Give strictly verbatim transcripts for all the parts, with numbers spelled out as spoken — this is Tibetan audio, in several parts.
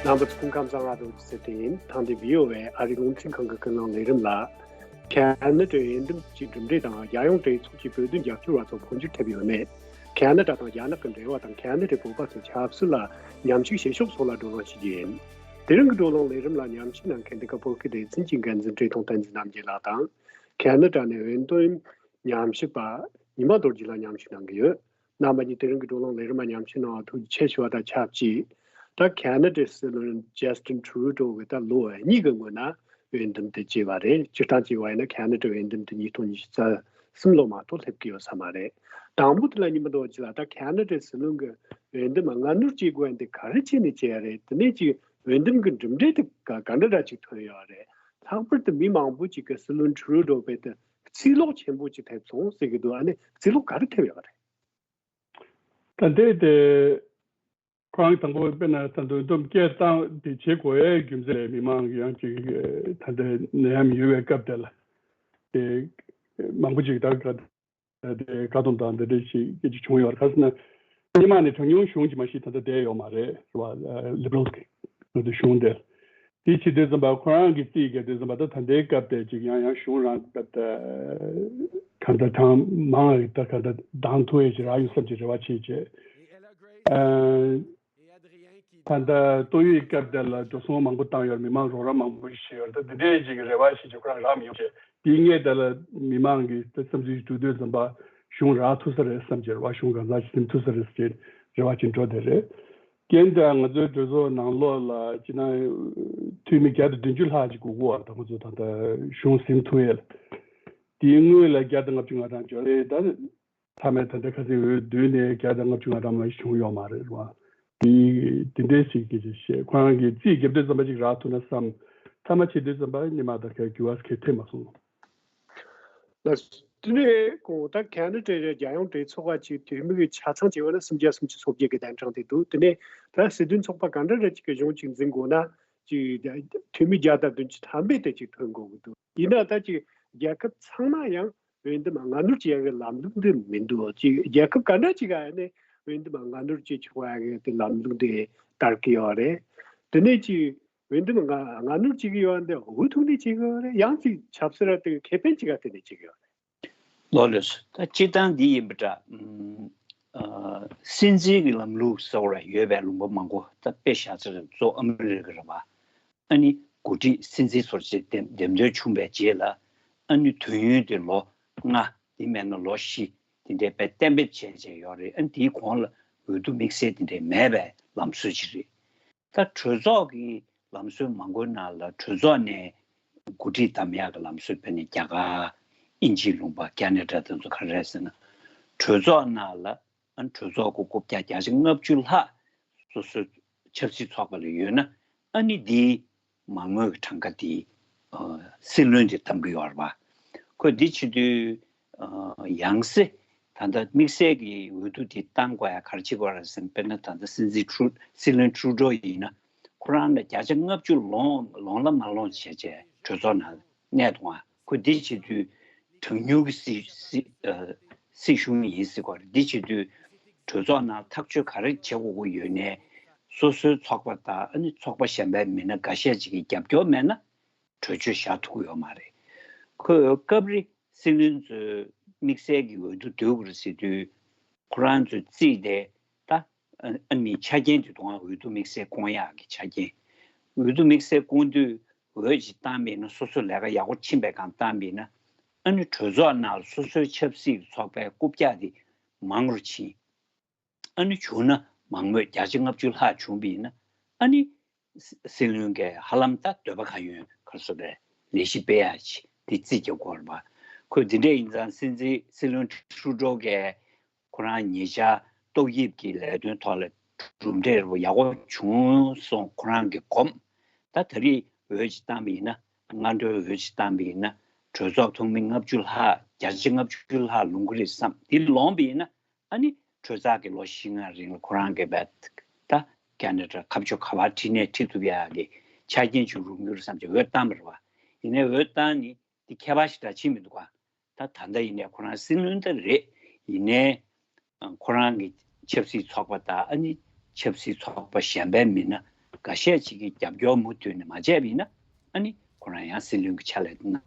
རྣམ་པ་ཚོ་སྐུ་ཁམས་བཟང་། ང་རྡོ་རྗེ་ཟེར་དེ་ཡིན། ཐེངས་འདིའི་བི་ཨོ་ཨེ་ཨ་རིའི་རླུང་འཕྲིན་ཁང་གི་ཀུན་གླེང་ལས་རིམ་ལ། ཁ་ན་ཌའི་འོས་འདེམས་ཀྱི་གྲུབ་འབྲས་དང་རྒྱལ་ཡོངས་གྲོས་ཚོགས་ཀྱི་བོད་དོན་རྒྱབ་སྐྱོར་བ་ཚོ་འཕོ་འགྱུར་ཐེབས་ཡོད་མེད། ཁ་ན་ཌ་དང་རྒྱ་ནག་གི་འབྲེལ་བ་དང་ཁ་ན་ཌའི་བོད་པ་ཚོའི་ཆབ་སྲིད་ལ་ཉམས་ཞིབ་བྱེད་ཕྱོགས་སོགས་ལ་བགྲོ་གླེང་ཞུ་རྒྱུ་ཡིན། དེ་རིང་གི་བགྲོ་གླེང་ལས་རིམ་ལ་མཉམ་ཞུགས་གནང་མཁན་འདི་ག་བོད་ཀྱི་སྡེ་ཚན་གྱི་འགན་འཛིན་བཀྲས་མཐོང་བསྟན་འཛིན་རྣམ་རྒྱལ་ལགས་དང་། ཁ་ན་ཌ་ནས་འོས་འདེམས་ཉམས་ཞིབ་པ་ཉི་མ་རྡོ་རྗེ་ལགས་མཉམ་ཞུགས་གནང་གི་ཡོད། རྣམ་པ་གཉིས་དེ་རིང་གི་བགྲོ་གླེང་ལས་རིམ་མ་མཉམ་ཞུགས་གནང་བ་ཐུགས་རྗེ་ཆེ་ཞུ་བ་དང་ཆབས་ཅིག་ད་ཁ་ན་ཌའི་སྲིད་བློན་ཇ་སི་ཊིན་ཊུ་རུ་ཌོ་གིས་ད་ལོ་གཉིས་ཀྱི་སྔོན་ན་འོས་འདེམས་དེ་བྱས་པ་རེད། སྤྱིར་བཏང་བྱས་པ་ཡིན་ན་ཁ་ན་ཌའི་འོས་འདེམས་དེ་ཉིས་སྟོང་ཉི་ཤུ་རྩ་གསུམ་ལོ་མ་གཏོགས་སླེབས་ཀྱི་ཡོད་ས་མ་རེད། དང་པོ་དེ་ལ་ཉི་མ་རྡོ་རྗེ་ལགས། ད་ཁ་ན་ཌའི་སྲིད་བློན་གྱི་འོས་འདེམས་སྔ་སྣུར་བྱེད་དགོས་ཡ་འདི་ག་རེ་བྱས་ནས་བྱས་ཡ་རེད། དེ་ནས་ཅིག་འོས་འདེམས་ཀྱི་གྲུབ་འབྲས་དེ་ག་ག་འདྲ་འདྲ་ཅིག་ཐོན་ཡོད་རེད། ལྷག་པར་དུ་མི་མང་པོ་ཅིག་གིས་སྲིད་བློན་ཊུ་རུ་ཌོ་དཔེ་དེ་རྩིས་ལོག་ཆེན་པོ་ཅིག་ཐེབས་སོང་ཟེར་གྱི་འདུག་ཨ་ནི་རྩིས་ལོག་ག་རེ་ཐེབས་ཡོད་རེད། ད་ལྟའི་དེ་ཁོ་རང་དང་པོ་དཔེར་ན་ད་འདོན་སྡོམ་སྐྱེལ་སྟངས་དེ་བྱེད་དགོས་ཡའི་རྒྱུ་མཚན་ལས་མི་མང་གི་ཡང་ཅིག་ད་ལྟའི་ནད་ཡམས་ཡོད་པའི་སྐབས་དེ་ལ་དེ་མང་པོ་ཅིག་ད་ག་དེ་བཀག་སྡོམ་དང་འདི་འདྲ་ཞིག་སྐད་ཆ་བྱུང་ཡོད་རེད། ག་ཟེར་ན་སྔོན་མ་ནས་གྲངས་ཉུང་གཞུང་ཅིག་མ་གཞི་ད་ལྟ་བསྡད་ཡོད་མ་རེད། རེད་བ། ལི་བྷི་རལ་གྱི་ང་ཚོའི་གཞུང་དེ། དེ་བྱེད་དུས་ཙམ་པ་ཁོ་རང་གིས་རྩིས་རྒྱག་དུས་ཙམ་པ་ད་ད་ལྟའི་སྐབས་དེ་ཅིག་ཡང་ཡང་གཞུང་རང་ད་ད་གང་ལྟར་གྲངས་མང་བ་ད་གང་ལྟར་འདང་ཐུབ་ཡས་ཅིག་རག་ཡོང་བསམ་གྱི་རེ་བ་བྱེད་བྱས། ཨ། ད་ལྟ་ཏོག་དབྱིབས་སྐབས་དེ་ལ་འགྲོ་སོང་མང་པོ་བཏང་ཡོད། མི་མང་རོགས་རམ་མང་པོ་ཞིག་བྱས་ཡོད། ད་འདི་འདྲའི་ཅིག་གི་རེ་བ་ཞིག་ཅིག་ཁོ་རང་རག་མི་ཡོང་བྱས། དེའི་སྔས་དེ་ལ་མི་མང་གིས་ད་བསམ་ཚུལ་ཞིག་བསྡུ་དུས་ཙམ་པ་གཞུང་རག་ཐུབ་ས་རེད་བསམ་གྱི་རེད་བ། གཞུང་གང་ཟག་ཞིག་འཛིན་ཐུབ་ས་རེད་ཟེར་རེ་བ་ཅིག་འགྲོ་བསྡད་རེད། རྐྱེན་དེ་ང་ཚོའི་གྲོས་ཚོགས་ནང་ལོགས་ལ་སྤྱིར་ན་འཐུས་མི་བརྒྱ་དང་བདུན་ཅུ་ལྷག་ཅིག་དགོས་ཀྱི་ཡོད་རེད། ད་ང་ཚོ་ད་ལྟ་གཞུང་འཛིན་ཐུབ་ཡས་ལ། དེའི་སྔོན་ལ་བརྒྱ་དང་ལྔ་བཅུ་ང་གྲངས་ཅིག་ཡོད་རེད། ད་མཐའ་མའི་ད་ལྟ་ཁ་སང་འོས་བསྡུས་ནས་བརྒྱ་དང་ལྔ་བཅུ་ང་གྲངས་མ་ཞིག་བྱུང་ཡོད་མ་རེད་བ། དེ་དེ་འདྲའི་ཞིག་གི་ཞེས་ཁོ་རང་གིས་རྩིས་རྒྱབ་དུས་ཙམ་པ་ཅིག་རག་ཐུབ་ན་བསམ། མཐའ་མ་བྱེད་དུས་ཙམ་པ་ཉི་མ་ད་གའི་འགྱུར་བ་གའི་ཐེབས་མ་སོང་། ལགས། དེ་ནས་གོང་ད་ཁ་ན་ཌའི་རྒྱལ་ཡོངས་གྲོས་ཚོགས་ཀ་ཅིག་འཐུས་མི་གི་ཆ་ཚང་བྱས་པ་ན་སུམ་བརྒྱ་སུམ་ཅུ་སོ་བརྒྱད་ཀྱི་གདན་གྲངས་དེ་འདུག་དེ་ནས་ད་སྲིད་དོན་ཚོགས་པ་ག་འདྲ་འདྲ་ཅིག་གི་གཞུང་ཅིག་འཛིན་དགོས་ན་ཅིག་འཐུས་མི་བརྒྱ་དང་བདུན་ཅུ་ཐམ་པས་དེ་ཅིག་ཐོན་དགོས་ཀྱི་འདུག་ཡིན་ན་ད་ཅིག་རྒྱལ་ཁབ་ཚང་མ་ཡང་འོས་འདེམས་སྔ་སྣུར་བྱེད་ཡག་གི་ལམ་ལུགས་འདི་མི་འདུག་ཅིག་རྒྱལ་ཁབ་ག་འདྲ་ཅིག་ག་ནས་འོས་འདེམས་སྔ་སྣུར་བྱེད་ཆོག་ཡག་གི་དེ་ལམ་ལུགས་འདི་དར་གྱི་ཡོད་རེད། དེ་ནས་ཅིག་འོས་འདེམས་སྔ་སྔ་སྣུར་བྱེད་ཀྱི་ཡོད་འདི་འུ་ཐུག་ནས་བྱེད་ཀྱི་ཡོད་རེད། ཡང་ཅིག་ཆབ་སྲིད་ལ་དེ་ཁེ་ཕན་ཅིག་ག་དེ་ནས་བྱེད་ཀྱི་ཡོད་རེད། ལགས་ལགས་སོ། ད་སྤྱིར་བཏང་འདི་ཡིན་པ་འདྲ། ཨ། སྲིད་འཛིན་གྱི་ལམ་ལུགས་ཟེར་བ་ཡོད་པའི་ལུང་པ་མང་པོ་ད་དཔེ་བཞག་ཚར་རེད། གཙོ་བོ་ཨ་མི་རི་ཀ་རེད་པ། ཨ་ནི་འགོ་ཁྲིད་སྲིད་འཛིན་ཟུར་བཅད་འདེམས་འདེམས་ཐོན་བྱུང་བའི་རྗེས་ལ། ཨ་ནི་དུས་ཡུན་དེ་ལོ་ལྔ། དེ་མེད་ན་ལོ་བཞི། དེ་འདྲའི་དཔེ་གཏན་འབེབས་བྱས་བྱས་ཡོད་རེད། ཨ་ནི་དེའི་གོང་ལ་འོས་བསྡུ་དམིགས་བསལ་དེ་འདྲའི་མེད་པའི་ལམ་སྲོལ་ཅིག་རེད། ད་གྲོས་ཚོགས་ཀྱི་ལམ་སྲོལ་མང་པོའི་ནང་ལ་གྲོས་ཚོགས་ནས་འགོ་ཁྲིད་བདམས་ཡག་གི་ལམ་སྲོལ། དཔེར་ན་རྒྱ་གར། དབྱིན་ཇིའི་ལུང་པ། ཁ་ན་ཌ་དེ་ཚོ་ག་རེ་རེད་ཟེར་ན། གྲོས་ཚོགས་ནང་ལ་ཨ་ནི་གྲོས་ཚོགས་ཀྱི་རྐུབ་བཀྱག་བརྒྱ་ཆ་ལྔ་བཅུ་ལྷག་སོ་སོའི་ཆབ་སྲིད་ཚོགས་པ་ལ་ཡོད་ན། ཨ་ནི་འདིའི་མ་དངུལ་གྱི་གྲངས་ཀ་དེ་ཨ་སྲིད་བློན་དེ་བདམས་ཀྱི་ཡོད་རེད་པ། ཁོས་འདི་བྱེད་དུས་ཨ་ཡང་སེ་ད་ལྟ་དམིགས་བསལ་གྱི་འོས་བསྡུ་དེ་བཏང་དགོས་ཡ་ག་རེ་བྱེད་དགོས་རེད་ཟེར་ན། དཔེར་ན་ད་ལྟ་སྲིད་འཛིན་ཀྲུ་སྲིད་བློན་ཀྲུ་ཌོ་ཡིན་ན། ཁོ་རང་ལ་བརྒྱ་ཆ་ལྔ་བཅུ་ལོངས་ལོངས་ལ་མ་ལོངས་བྱས་བྱས་གྲོས་ཚོགས་ནང་གནས་ཐུབ་ཡ། ཁོ་འདི་བྱེད་དུས་གྲངས་ཉུང་གི་སྲིད་སྲིད་ཨ་སྲིད་གཞུང་ཡིན་ཟེར་གྱི་ཡོད་རེད། འདི་བྱེད་དུས་གྲོས་ཚོགས་ནང་ཐག་གཅོད་ག་རེ་བྱེད་དགོས་ཀྱི་ཡོད་ནའི། སོ་སོའི་ཚོགས་པ་དང་ཨ་ནི་ཚོགས་པ་གཞན་པའི་མི་སྣ་འགའ་ཤས་ཅིག་གི་རྒྱབ་སྐྱོར་མེད་ན་གྲོས་ཆོད་བཞག་ཐུབ་ཀྱི་ཡོད་མ་རེད། ཁོས་སྐབས་རེ་སྲིད་བློན་ཚོས་དམིགས་བསལ་གྱི་འོས་བསྡུ་སྡོད་དགོས་རེད་ཟེར་དུས། ཁོ་རང་ཚོས་རྩིས་དེ་ད་ཨ་ནི་ཆ་རྐྱེན་དེ་དུས་འོས་བསྡུ་དམིགས་བསལ་བསྐོང་ཡག་གི་ཆ་རྐྱེན། འོས་བསྡུ་དམིགས་བསལ་བསྐོང་དུས། འོས་ཅིག་བཏང་པ་ཡིན་ན། སོ་སོ་ལས་ཀ་ཡག་པོ་ཕྱིན་པའི་སྒང་བཏང་པ་ཡིན་ན། ཨ་ནི་གྲོས་ཚོགས་ནང་སོ་སོའི་ཆབ་སྲིད་ཀྱི་ཚོགས་པའི་རྐུབ་བཀྱག་དེ་མང་རུ་ཕྱིན། ཨ་ནི་བྱུང་ན་མང་མོས་བརྒྱ་ཆ་ལྔ་བཅུ་ལྷག་བྱུང་པ་ཡིན་ན། ཨ་ནི་སྲིད་བློན་གྱིས་ཧ་ལམ་ད་འདོད་པ་གང་ཡོད་ག་རེ་ཟེར་རེད། ལས་གཞི་སྤེལ་ཡག་ཅིག་དེ་རྩིས་རྒྱག་དགོས་རེད་པ། ཁོས་འདི་འདྲ་ཡིན་ཙང་། སྲིད་འཛིན་སྲིད་བློན་ཀྲུ་ཌོ་གིས་ཁོ་རང་ཉེ་ཆར་ཏོག་དབྱིབས་ཀྱི་ལས་དོན་ཐོག་ལ་གྲུབ་འབྲས་ཡག་པོ་བྱུང་སོང་ཁོ་རང་གིས་གོམས། ད་ད་རེས་འོས་ཅིག་བཏང་པ་ཡིན་ན། སྔ་དྲོའི་འོས་ཅིག་བཏང་པ་ཡིན་ན། གྲོས་ཚོགས་ཚོགས་མི་ལྔ་བཅུ་ལྷག་བརྒྱ་ཆ་ལྔ་བཅུ་ལྷག་ལོངས་ཀྱི་རེད་བསམ། དེ་ལོངས་པ་ཡིན་ན། ཨ་ནི་གྲོས་ཚོགས་ཀྱི་ལོ་བཞི་ལྔ་རིང་ལ་ཁོ་རང་གིས་བས་ད་ཁ་ན་ཌ་ཁ་ཕྱོགས་ག་པར་ཁྲིད་ནའི་ཁྲིད་ཐུབ་ཡག་གི་ཆ་རྐྱེན་ཅིག་རུང་གི་རེད་བསམ་བྱས་འོས་བཏང་བ་རེད་པ། ཡིན་ནའི་འོས་བཏང་ནི་དེ་ཁྱད་པར་ཞེ་དྲག་ཕྱིན་མི་འདུག་ག་ད་ད་ལྟ་ཡིན་ནའི་ཁོ་རང་སྲིད་བློན་ད་རེད། ཡིན་ནའི་ཨ་ཁོ་རང་གི་ཆབ་སྲིད་ཚོགས་པ་དང་། ཨ་ནི་ཆབ་སྲིད་ཚོགས་པ་གཞན་པའི་མི་སྣ་ འགའ་ཤས་ཅིག་གིས་རྒྱབ་སྐྱོར་མུ་མཐུད་ནས་མ་བྱས་པ་ཡིན་ན། ཨ་ནི་ཁོ་རང་ཡང་སྲིད་བློན་གྱི་ཕྱག་ལས་གནང་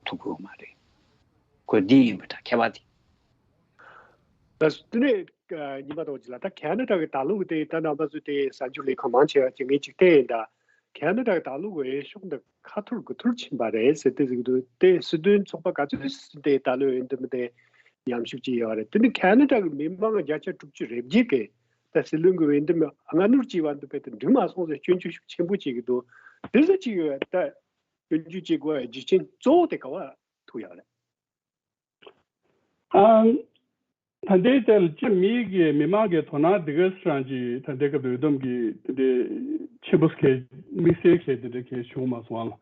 ཐུབ་ཀྱི་ཡོད་མ་རེད། ཁོ་འདི་ཡིན་པ་འདྲ། ཁྱད་པར་དེ། ད་དེ་ནས་ཉི་མ་རྡོ་རྗེ་ལགས། ད་ཁེ་ན་ཌ་གི་ད་ལོ་གི་དེ་ད་རྣམ་པ་ཚོས་དེ་གསར་འགྱུར་ལས་ཁང་མང་ཆེ་བ་ཅིག་ངས་ཅིག་བལྟས་ཡིན། ད་ཁེ་ན་ཌ་གི་ད་ལོ་གི་འོས་ཤོག་འདི་ཁ་ཐོར་དགུ་ཐོར་ཕྱིན་པ་རེད་ཟེར་ཏེ་ཟེར་གྱི་འདུག་དེ་སྲིད་དོན་ཚོགས་པ་ག་ཚོད་དེ་ད་ལོའི་འོས་འདེམས་དེ་ཉམས་ཞིབ་ཅིག་ཡོད་རེད། དེ་ནི་ཁེ་ན་ཌ་གི་མི་མང་བརྒྱ་ཆ་དྲུག་ཅུ་རེ་བརྒྱད་ཀྱིས་ད་སྲིད་བློན་གྱི་འོས་འདེམས་སྔ་སྣུར་བྱས་པ་འདི་དཔེ་དེ་འགྲིག་མ་སོང་ཟེར་སྐྱོན་བརྗོད་ཤུགས་ཆེན་པོ་བྱེད་ཀྱི་འདུག་དེ་ཚོ་ཅིག་ཡོད། ད་སྐྱོན་བརྗོད་བྱེད་དགོས་པའི་རྒྱུ་རྐྱེན་གཙོ་བོ་དེ་ག་བ་ཐུག་ཡོད་རེད། ཨ། ད་ལྟའི་ཆར་ལ་སྤྱི་མི་གི་མི་མང་གི་དོ་སྣང་དེ་ག་སྲང་གི་ད་ལྟའི་སྐབས་དུ་འོས་འདེམས་ཀྱི་དེ་འདྲའི་ཆེན་པོ་གལ་དམིགས་བསལ་གལ་དེ་འདྲ་གལ་བྱུང་མ་སོང་ཨང་།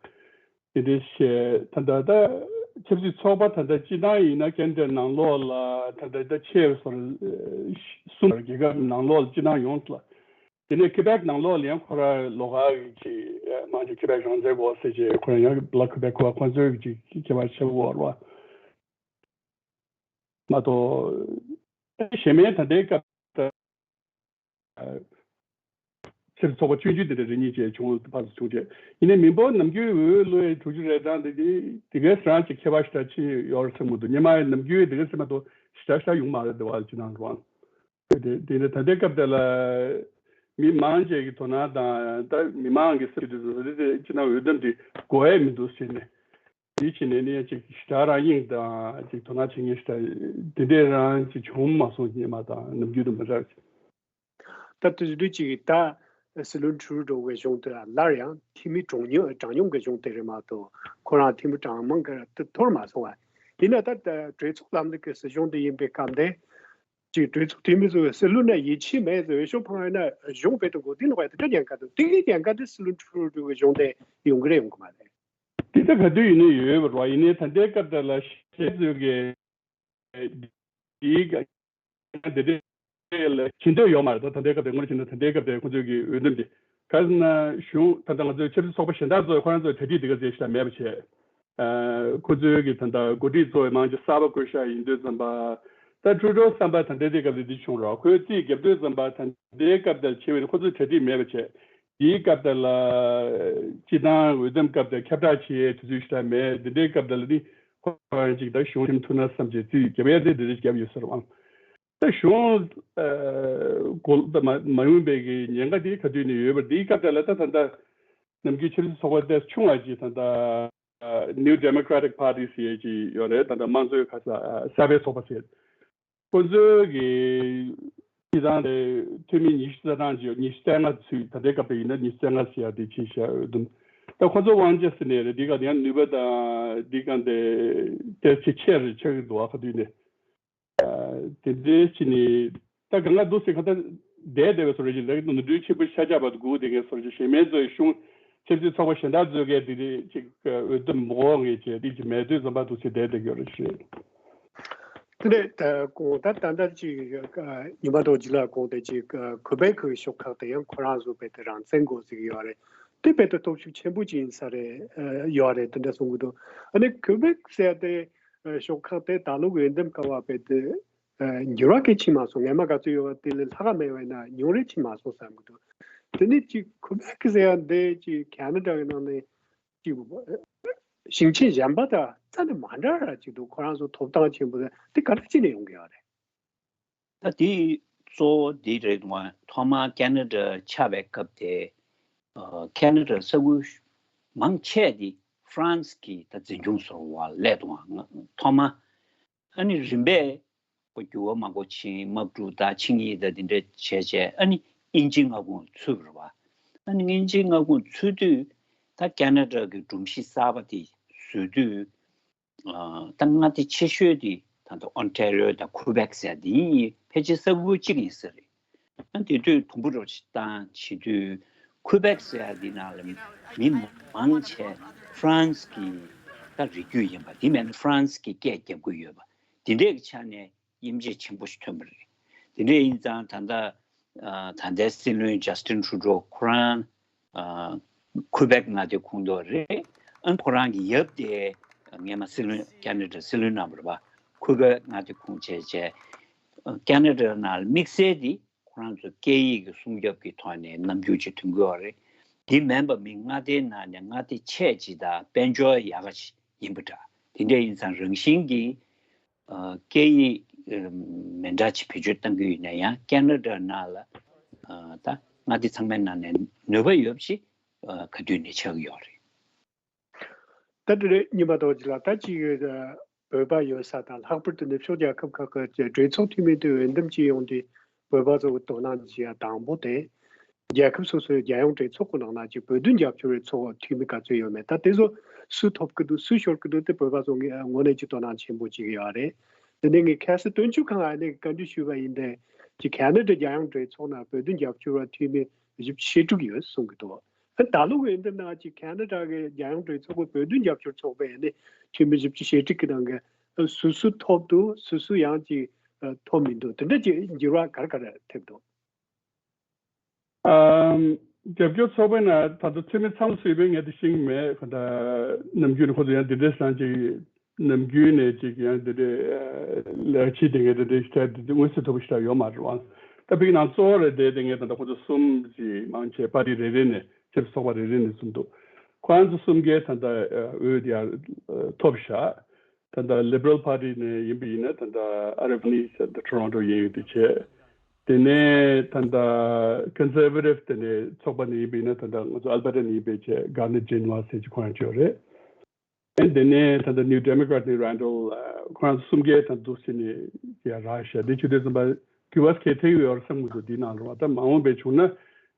དེ་འདྲའི་བཤད་ད་ལྟ་ད་ཆབ་སྲིད་ཚོགས་པ་ད་ལྟ་སྤྱི་བཏང་ཡིན་ན་ཁེ་ན་ཌའི་ནང་ལོགས་ལ་ད་ལྟ་ད་ཆེ་བ་སོར་གསུམ་རྒྱལ་ཁབ་ནང་ལོགས་ལ་སྤྱི་བཏང་ཡོངས་ལ། དེ་ནས་ཁེ་བེག་ནང་ལོགས་ལ་ཡང་ཁོ་ར་ལོ་ག་གི་ཅི་མང་ཆེ་ཁེ་བེག་རང་བཙན་དགོས་ཟེར་ཅེས་ཁོ་ར་ཡང་ལ་ཁེ་བེག་ཁོ་ཁོ་ཚོའི་ཅི་ཁེ་བེག་ཆེ་བོ་ར་བ། མ་གཏོགས་གཞན་མའི་ད་ལྟའི་སྐབས་ད་ཕྱིར་ཚོགས་པ་ཆུང་ཆུང་དེ་འདྲ་རེ་གཉིས་བཅས་བྱུང་ཕར་ཚུར་བྱུང་བྱས་ཡིན་ནའི་མི་འབོར་ནམ་རྒྱུན་འོས་བླུ་ཡའི་དྲུག་ཅུ་རེ་གྲངས་དེ་དེ་དེ་གའི་སྲང་ཅིག་ཁྱད་པར་ཞེ་དྲག་ཕྱིན་ཡོད་རེད་བསམ་གྱི་འདུག་སྔོན་མ་ནམ་རྒྱུན་དེ་གའི་སེམས་མ་གཏོགས་ཞེ་དྲག་ཞེ་དྲག་ཡོང་མ་རེད་དེ་བ་ཅི་ནང་རུང་། དེ་དེ་ནས་ད་ལྟའི་སྐབས་དེ་ལ་མི་མང་ཆེ་གི་དོ་སྣང་དང་ད་མི་མང་གི་སེམས་དེ་ཚོ་དེ་དེ་ཅི་ན་འོས་འདེམས་དེ་དགོས་ཡས་མི་འདུག་ཟེར་ནས་དེ་ཕྱིན་ནས་ནི་ཅིག་ཞེ་དྲག་རང་དབྱིངས་དང་ཅིག་དོ་སྣང་བྱེད་མཁན་ཞེ་དྲག་དེ་འདྲས་རང་ཅིག་བྱུང་མ་སོང་སྔོན་མ་དང་ནམ་རྒྱུན་དུ་མི་འདྲ། ད་དེ་དུས་ཀྱི་ད་སྲིད་བློན་ཊུ་རུ་ཌོ་གི་གཞུང་དེ་ལ་སླར་ཡང་འཐུས་མི་གྲངས་ཉུང་གྲངས་ཉུང་གི་གཞུང་དེ་རེད་མ་གཏོགས་ཁོ་རང་འཐུས་མི་གྲངས་མང་གི་དེ་འཐོར་མ་སོང་བ། ཡིན་ན་ད་ད་གྲོས་ཚོགས་ལམ་ལུགས་ཀྱི་སྲིད་གཞུང་དེ་ཡིན་པའི་སྐབས་དེ་ཅིག་གྲོས་ཚོགས་འཐུས་མི་ཚོས་སྲིད་བློན་ལ་ཡིད་ཆེས་མེད་ཟེར་འོས་ཤོག་འཕངས་ཡོད་ན་གཞུང་དཔེ་དེ་འགོ་འཛིན་ལོག་ཡ་དེ་འདྲ་ཉན་ག་འདུག་དེ་གི་ཉན་ག་དེ་སྲིད་བློན་ཊུ་རུ་ཌོ་གི་གཞུང་དེ་ཡོང་གི་རེད་ཡོང་གི་མ་རེད། དེ་ད་ག་དུས་ཡིན་ནའི་ཡོད་པ་རེད་བ། ཡིན་ནའི་ད་ལྟའི་སྐབས་དེ་ལ་ཤེས་ཚོད་ཀྱི་དེའི་དེ་དེ་ལ་ཇི་འདོད་ཡོད་མ་རེད། ད་ད་ལྟའི་སྐབས་དེ་དངོས་གནས་བྱས་ན་ད་ལྟའི་སྐབས་དེ་ཁོ་ཚོས་ཀྱི་འོས་འདེམས་དེ་ག་ཟེར་ན་གཞུང་ད་ལྟ་ང་ཚོའི་ཆབ་སྲིད་ཚོགས་པ་གཞན་དག་ཚོས་ཁོ་རང་ཚོའི་གྲ་སྒྲིག་དེ་ག་ཚད་ཞིག་ལ་མེད་པ་བྱས། ཁོ་ཚོའི་གི་ད་ལྟ་འགོ་ཁྲིད་གཙོ་བོའི་མང་ཆེ་གསར་པ་བསྐོས་བཞག་ཡིན་དུས་ཙམ་པ། ད་ཊུ་རུ་ཌོ་བསམ་པ་ད་ལྟའི་དེ་སྐབས་དེ་འདི་བྱུང་རོགས་ཁོའི་རྩིས་རྒྱབ་དུས་ཙམ་པ་ད་ལྟའི་སྐབས་དེར་བྱས་པའི་ཁོ་ཚོའི་གྲ་སྒྲིག་མེད་པ་བྱས། དེའི་སྐབས་དེ་ལ་སྤྱི་བཏང་འོས་འདེམས་སྐབས་དེར་ཁྱབ་བསྒྲགས་བྱེད་ཡའི་དུས་ཚོད་ཞིག་ད་མེད། འདི་འདྲའི་སྐབས་དེ་ལ་ནི་ཁོ་རང་ཅིག་ད་གཞུང་ཁྲིམས་ཐུག་ན་བསམ་བྱས་རྩིས་རྒྱབ་ཡ་དེ་འདི་འདྲ་ཞིག་རྒྱབ་ཡོད་ཟེར་བ། ད་གཞུང་གོ་ད་མ་མ་ཡོང་པའི་གི་ཉེན་ཁ་དེ་ག་དུས་ནས་ཡོད་པ། དེའི་སྐབས་དེ་ལ་ད་ད་ལྟ་ནམ་རྒྱུན་ཆབ་སྲིད་ཚོགས་པ་དེ་ཆུང་བ་ཅིག་ད་ལྟ་New Democratic Party ཟེར་ཡས་ཅིག་ཡོད་རེད། ད་ལྟ་དམངས་གཙོའི་ཁ་ས་གསར་པའི་ཚོགས་པ་ཟེར། ཁོ་ཚོའི་གི་སྤྱི་བཏང་དེ་འཐུས་མི་ཉི་ཤུ་རྩ་གྲངས་ཅིག་ཉི་ཤུ་རྩ་ལྔ་ཚུད། ད་ལྟའི་སྐབས་དེ་ཡིན་ན་ཉི་ཤུ་རྩ་ལྔ་ཟེར་ཡ་དེ་ཕྱིན་བཞག་ཡོད་དུས། ད་ཁོ་ཚོ་དབང་ཆ་ཟེར་ནས་རེད། འདི་ག་དེ་ཡང་ནུས་པ་དང་འདི་ག་དེ་དེ་ཆེ་ཆེ་རེད་ཆགས་ཀྱི་འདུག་ཨ། ག་དུས་ནས། དེ་འདྲའི་ཕྱིན་ནས་ད་གང་ག་འདུག་ཟེར་གང་ལྟར་བསྡད་བསྡད་པའི་བཟོ་འདྲ་ཞིག་ལ་ནོར་འཁྲུལ་ཆེན་པོ་ཤ་ཆག་པ་དུ་སྒུག་བསྡད་མཁན་བཟོ་འདྲ་ཞིག་གཞན་མའི་ཚོའི་གཞུང་ཆབ་སྲིད་ཚོགས་པ་གཞན་དག་ཚོས་གས་དེ་འདྲའི་ཅིག་འོས་འདེམས་མ་འགོག་ངེས་བྱས་དེ་ཅིག་མེད་དུས་ཙམ་པ་འདུག་ཟེར་བསྡད་བསྡད་ཡོད་རེད་ཞེས། དེ་ནས་ད་གོང་ད་ད་ལྟ་ཅིག་ཉི་མ་རྡོ་རྗེ་ལགས་གོང་དེ་ཅིག་ཁུ་བེག་གི་ཤོག་ཁག་དེ་ཡང་ཁོ་རང་ཚོ་བས་དེ་རང་བཙན་དགོས་ཟེར་གྱི་ཡོད་རེད། དེ་བས་དེ་སྟོབས་ཤུགས་ཆེན་པོ་ཅིག་ཡིན་ས་རེད། ཡོད་རེད་དེ་འདྲ་གསུང་གི་འདུག་ཨ་ནི་ཁུ་བེག་ཟེར་དེ་ཤོག་ཁག་དེ་ད་ལོ་འོས་འདེམས་སྐབས་བས་དེ་འགྱུར་བ་གལ་ཆེ་མ་སོང་། སྔོན་མ་ག་ཚོད་ཡོད་པ་དེ་ལས་ལྷག་ག་མེད་པ་ཡིན་ན་ཉུང་རེ་ཆེ་མ་སོང་བསམ་གི་འདུག་དེ་ནས་ཅིག་ཁུ་བེག་ཟེར་ཡ་འདི་ཅིག་ཁེ་ན་ཌ་གི་ནང་ནས་ཅིག་ཞིང་ཆེན་གཞན་པ་དང་རྩ་ནས་མ་འདྲ་ར་ཅིག་འདུག་ཁོ་རང་ཚོ་ཐོབ་ཐང་ཆེན་པོ་དེ་ག་འདྲ་ཅིག་ནས་ཡོང་གི་ཡོད་རེད། ད་དེ་གཙོ་བོ་འདི་རེད་འདུག་ཐོག་མར་ཁེ་ན་ཌ་ཆགས་པའི་སྐབས་དེ་ཁེ་ན་ཌ་ས་ཁུལ་མང་ཆེ་དེ་ཧྥ་རན་སི་གི་ད་འཛིན་སྐྱོང་ཟུར་པ་སླེབས་འདུག་ཐོག་མར། ཨ་ནི་རིམ་པས་ཁོ་འགྱུར་བ་མང་པོ་ཕྱིན། དམག་འཁྲུག་དང་ཆིངས་ཡིག་དང་འདི་འདྲ་བྱས་བྱས་ཨ་ནི་དབྱིན་ཇིའི་མངའ་ཁོངས་ཚུད་པ་རེད་པ། ཨ་ནི་དབྱིན་ཇིའི་མངའ་ཁོངས་ཚུད་དུས་ད་ཁེ་ན་ཌ་གི་སྒྲོམ་གཞི་གསར་པ་དེ་བཟོས་དུས་ད་མངའ་སྡེ་ཆེ་ཤོས་དེ་ད་ལྟ་ཨོན་ཊ་རི་ཡོ་དང་ཁུ་བེག་ཟེར་དེ་གཉིས་ཕལ་ཆེར་ས་ཁུལ་གཅིག་ཡིན་ས་རེད། ཨ་དེ་དུས་དུམ་བུ་རོ་ཞིག་བཏང་བྱེད་དུས་ཁུ་བེག་ཟེར་ཡ་འདི་ནང་ལ་མི་མང་ཆེ་ཧྥ་རན་སི་གི་ད་རིགས་རྒྱུད་ཡིན་པ། དེ་མིན་ན་ཧྥ་རན་སི་གི་སྐད་རྒྱབ་ཀྱི་ཡོད་པ། དེ་འདྲའི་ཆ་ནས་དབྱེ་འབྱེད་ཆེན་པོ་ཞིག་ཐོན་པ་རེད། དེ་འདྲ་ཡིན་ཙང་ད་ལྟ་ད་ལྟའི་སྲིད་བློན་ཇ་སི་ཊིན་ཊུ་རུ་ཌོ་ཁོ་རང་ཁུ་བེག་མངའ་སྡེ་ཁོངས་གཏོགས་རེད། ཨ་ཁོ་རང་གི་ཡབ་དེ་སྔོན་མ་སྲིད་བློན་ཁེ་ན་ཌ་སྲིད་བློན་གནང་བ་རེད་པ། ཁུ་བེག་མངའ་སྡེ་ཁོངས་བྱས་བྱས་ཁེ་ན་ཌ་ནང་ལ་དམིགས་བསལ་དེ་ ཁོ་རང་ཚོ་སྐད་ཡིག་གི་སྲུང་སྐྱོབ་ཀྱི་ཐོག་ནས་རྣམ་འགྱུར་ཅིག་སྟོན་གྱི་ཡོད་རེད། འདི་མིན་པ་མི་མངའ་སྡེའི་ནང་ནས་མངའ་སྡེ་ཆེ་ཅིག་དང་དཔལ་འབྱོར་ཡག་ག་ཅིག་ཡིན་པ་འདྲ། དེ་འདྲ་ཡིན་ཙང་རང་བཞིན་གྱིས་ཨ་སྐད་ཡིག་ཨ་མི་འདྲ་ཅིག་བེད་སྤྱོད་གཏང་གི་ཡོད་ན་ཡང་ཁེ་ན་ཌ་ནང་ལ་ཨ་ད་མངའ་སྡེ་ཚང་མའི་ནང་ནས་ནུས་པ་ཡོད་པ་ཞིག་ཨ་ག་དུས་ནས་ཆགས་ཀྱི་ཡོད་རེད། ད་དེ་རེད། ཉི་མ་རྡོ་རྗེ་ལགས། ད་ཅིག་བོད་པ་ཡོད་ས་དང་ལྷག་པར་དུ་ནུབ་ཕྱོགས་རྒྱལ་ཁབ་ཁག་གི་གྲོས་ཚོགས་འཐུས་མི་དེ་འོས་འདེམས་བྱས་ཡོང་དུས་བོད་པ་ཚོ་གི་དོ་སྣང་བྱེད་ཡ་དང་པོ་དེ་རྒྱལ་ཁབ་སོ་སོའི་རྒྱལ་ཡོངས་གྲོས་ཚོགས་ཀྱི་ནང་ན་ཅིག་བོད་དོན་རྒྱབ་སྐྱོར་བའི་ཚོགས་འཐུས་མི་ག་ཚོད་ཡོད་མེད། ད་དེ་ཚོ་སུ་ཐོབ་ཀྱི་འདུག་སུ་ཤོར་གྱི་འདུག་དེ་བོད་པ་ཚོ་ངོས་ནས་ཅིག་དོ་སྣང་ཆེན་པོ་བྱེད་ཀྱི་ཡོད་རེད། དེ་ནས་ངས་ཁ་སང་དོན་གཅོད་ཁང་ཨ་ནེ་བཀའ་འདྲི་ཞུས་པ་ཡིན་ཏེ་ཅིག་ཁེ་ན་ཌ་རྒྱལ་ཡོངས་གྲོས་ཚོགས་ནང་བོད་དོན་རྒྱབ་སྐྱོར་བ་འཐུས་མི་བཞི་བཅུ་ཞེ་དྲུག་ཡོད་གསུང་གི་འདུག་ད་ལོ་འོས་འདེམས་ནང་ཅིག་ཁེ་ན་ཌ་གི་རྒྱལ་ཡོངས་གྲོས་ཚོགས་ཀྱི་བོད་དོན་རྒྱབ་སྐྱོར་ཚོགས་པའི་ནི་འཐུས་མི་བཞི་བཅུ་ཞེ་དྲུག་གི་ནང་གི་སུ་སུ་ཐོབ་འདུག་སུ་སུ་ཡང་ཅིག་ཐོབ་མི་འདུག་དེ་འདྲ་ཅིག་འགྱུར་བ་ག་རེ་ག་རེ་ཐེབས་འདུག་ཨམ། རྒྱབ་སྐྱོར་ཚོགས་པའི་ནང་ད་ལྟ་འཐུས་མི་ཚང་མ་སུ་ཡིན་པའི་ངས་དེ་ཤེས་ཀྱི་མེད། ག་ད་ནམ་རྒྱུན་ནས་ཁོ་ཚོ་ཡང་འདི་འདྲའི་སང་ཅིག་ནམ་རྒྱུན་ནས་ཅིག་ཡང་འདི་འདྲའི་ལས་ཀ་བྱེད་དེ་ངས་འདི་འདྲའི་ཤ་འདི་འདྲའི་མངོན་གསལ་དོད་པོ་ཞིག་ཡོད་མ་རེད་བ། ད་ཕིག་ནང་གཙོ་བོ་རེད་དེ་དེ་ངས་ད་ལྟ་ཁོ་ཚོ་གསུམ་ཅིག་མང་ཆེ་པར་ཊི་རེ་རེ་ནས་ཕྱིར་ཚོགས་པ་རེ་རེ་ནས་གསུམ་འདུག་ཁོ་རང་ཚོ་གསུམ་གའི་ད་ལྟ་འོས་དེ་ཡར་ཐོབ་ཤག་ད་ལྟ་Liberal Party ནས་ཡིན་པ་ཡིན་ན་ད་ལྟ་ཨ་རབ་ནི་ད་ལྟ་Toronto་ཡིན་ཡོད་དེ་བྱས། དེ་ནས་ད་ལྟ་Conservative་དེ་ནས་ཚོགས་པ་ནས་ཡིན་པ་ཡིན་ན་ད་ལྟ་ང་ཚོ་Alberta་ནས་ཡིན་པའི་བྱས་Gardner Jenois་ཟེར་གྱི་ཁོ་རང་ཅིག་ཡོད་རེད། དེ་ནས་ད་ལྟ་New Democrat་ནས་Randall་ཁོ་རང་ཚོ་གསུམ་གའི་ད་འདུག་སེ་ནས་ཡ་རག་ཤག་དེ་ཆུ་དེ་ཙམ་པ་འགྱུར་བ་གལ་ཐེབས་ཡོད་བསམ་གྱི་འདུག་འདི་ནང་ལོགས་ད་མ་འོངས་པའི་བྱུང་ན་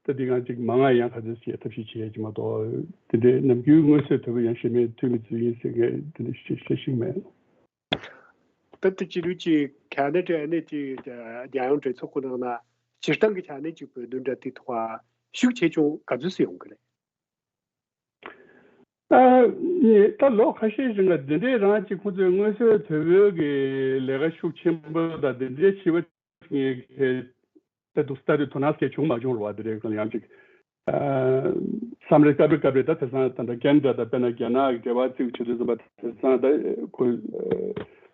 ད་འདི་གང་ཅིག་མང་ང་ཡང་ག་ཚོད་བྱེད་ཐབས་ཤེས་བྱེད་ཀྱི་མ་གཏོགས་དེ་འདྲའི་ནམ་རྒྱུན་མངོན་གསལ་དོད་པོ་ཡང་ཞེ་མེད་འཐུས་མི་ཚོ་ཡིན་ཟེར་མཁན་དེ་འདྲ་ཞེ་ཞེ་ཞིག་མེད། ད་ལྟ་ཕྱི་ལུགས་ཀྱི་ཁ་ན་ཌ་ཨ་ནི་ཅིག་རྒྱལ་ཡོངས་གྲོས་ཚོགས་ཀྱི་ནང་ན་སྤྱིར་བཏང་གི་ཆ་ནས་ཅིག་བོད་དོན་འདྲ་དེ་ཐོག་ཤུགས་ཆེ་ཆུང་ག་ཚོད་སུ་ཡོང་གི་རེད། ཨ་ནི་ད་ལོ་ཁ་ཤས་རིང་ལ་འདི་འདྲའི་རང་གཅིག་ཁོང་ཚོའི་མངོན་གསལ་དོད་པོའི་གི་ལས་ཀ་ཤུགས་ཆེན་པོ་དང་འདི་འདྲའི་བྱེད་པ་ངས་ཁེ་ད་དུ་ལྟ་དུས་དོ་སྣང་སྐྱེ་བྱུང་མ་བྱུང་རུ་བ་འདི་འདྲའི་གང་ཡང་ཅིག་ཨ་བསམ་རེ་སྐབས་རེ་སྐབས་རེ་ད་དེང་སང་ད་ལྟ་ཁེ་ན་ཌ་དང་དཔེར་ན་རྒྱ་ནག་གི་འབྲེལ་བ་བཙུགས་བྱེད་དུས་ཙམ་པ་དེང་སང་ད་ཁོ་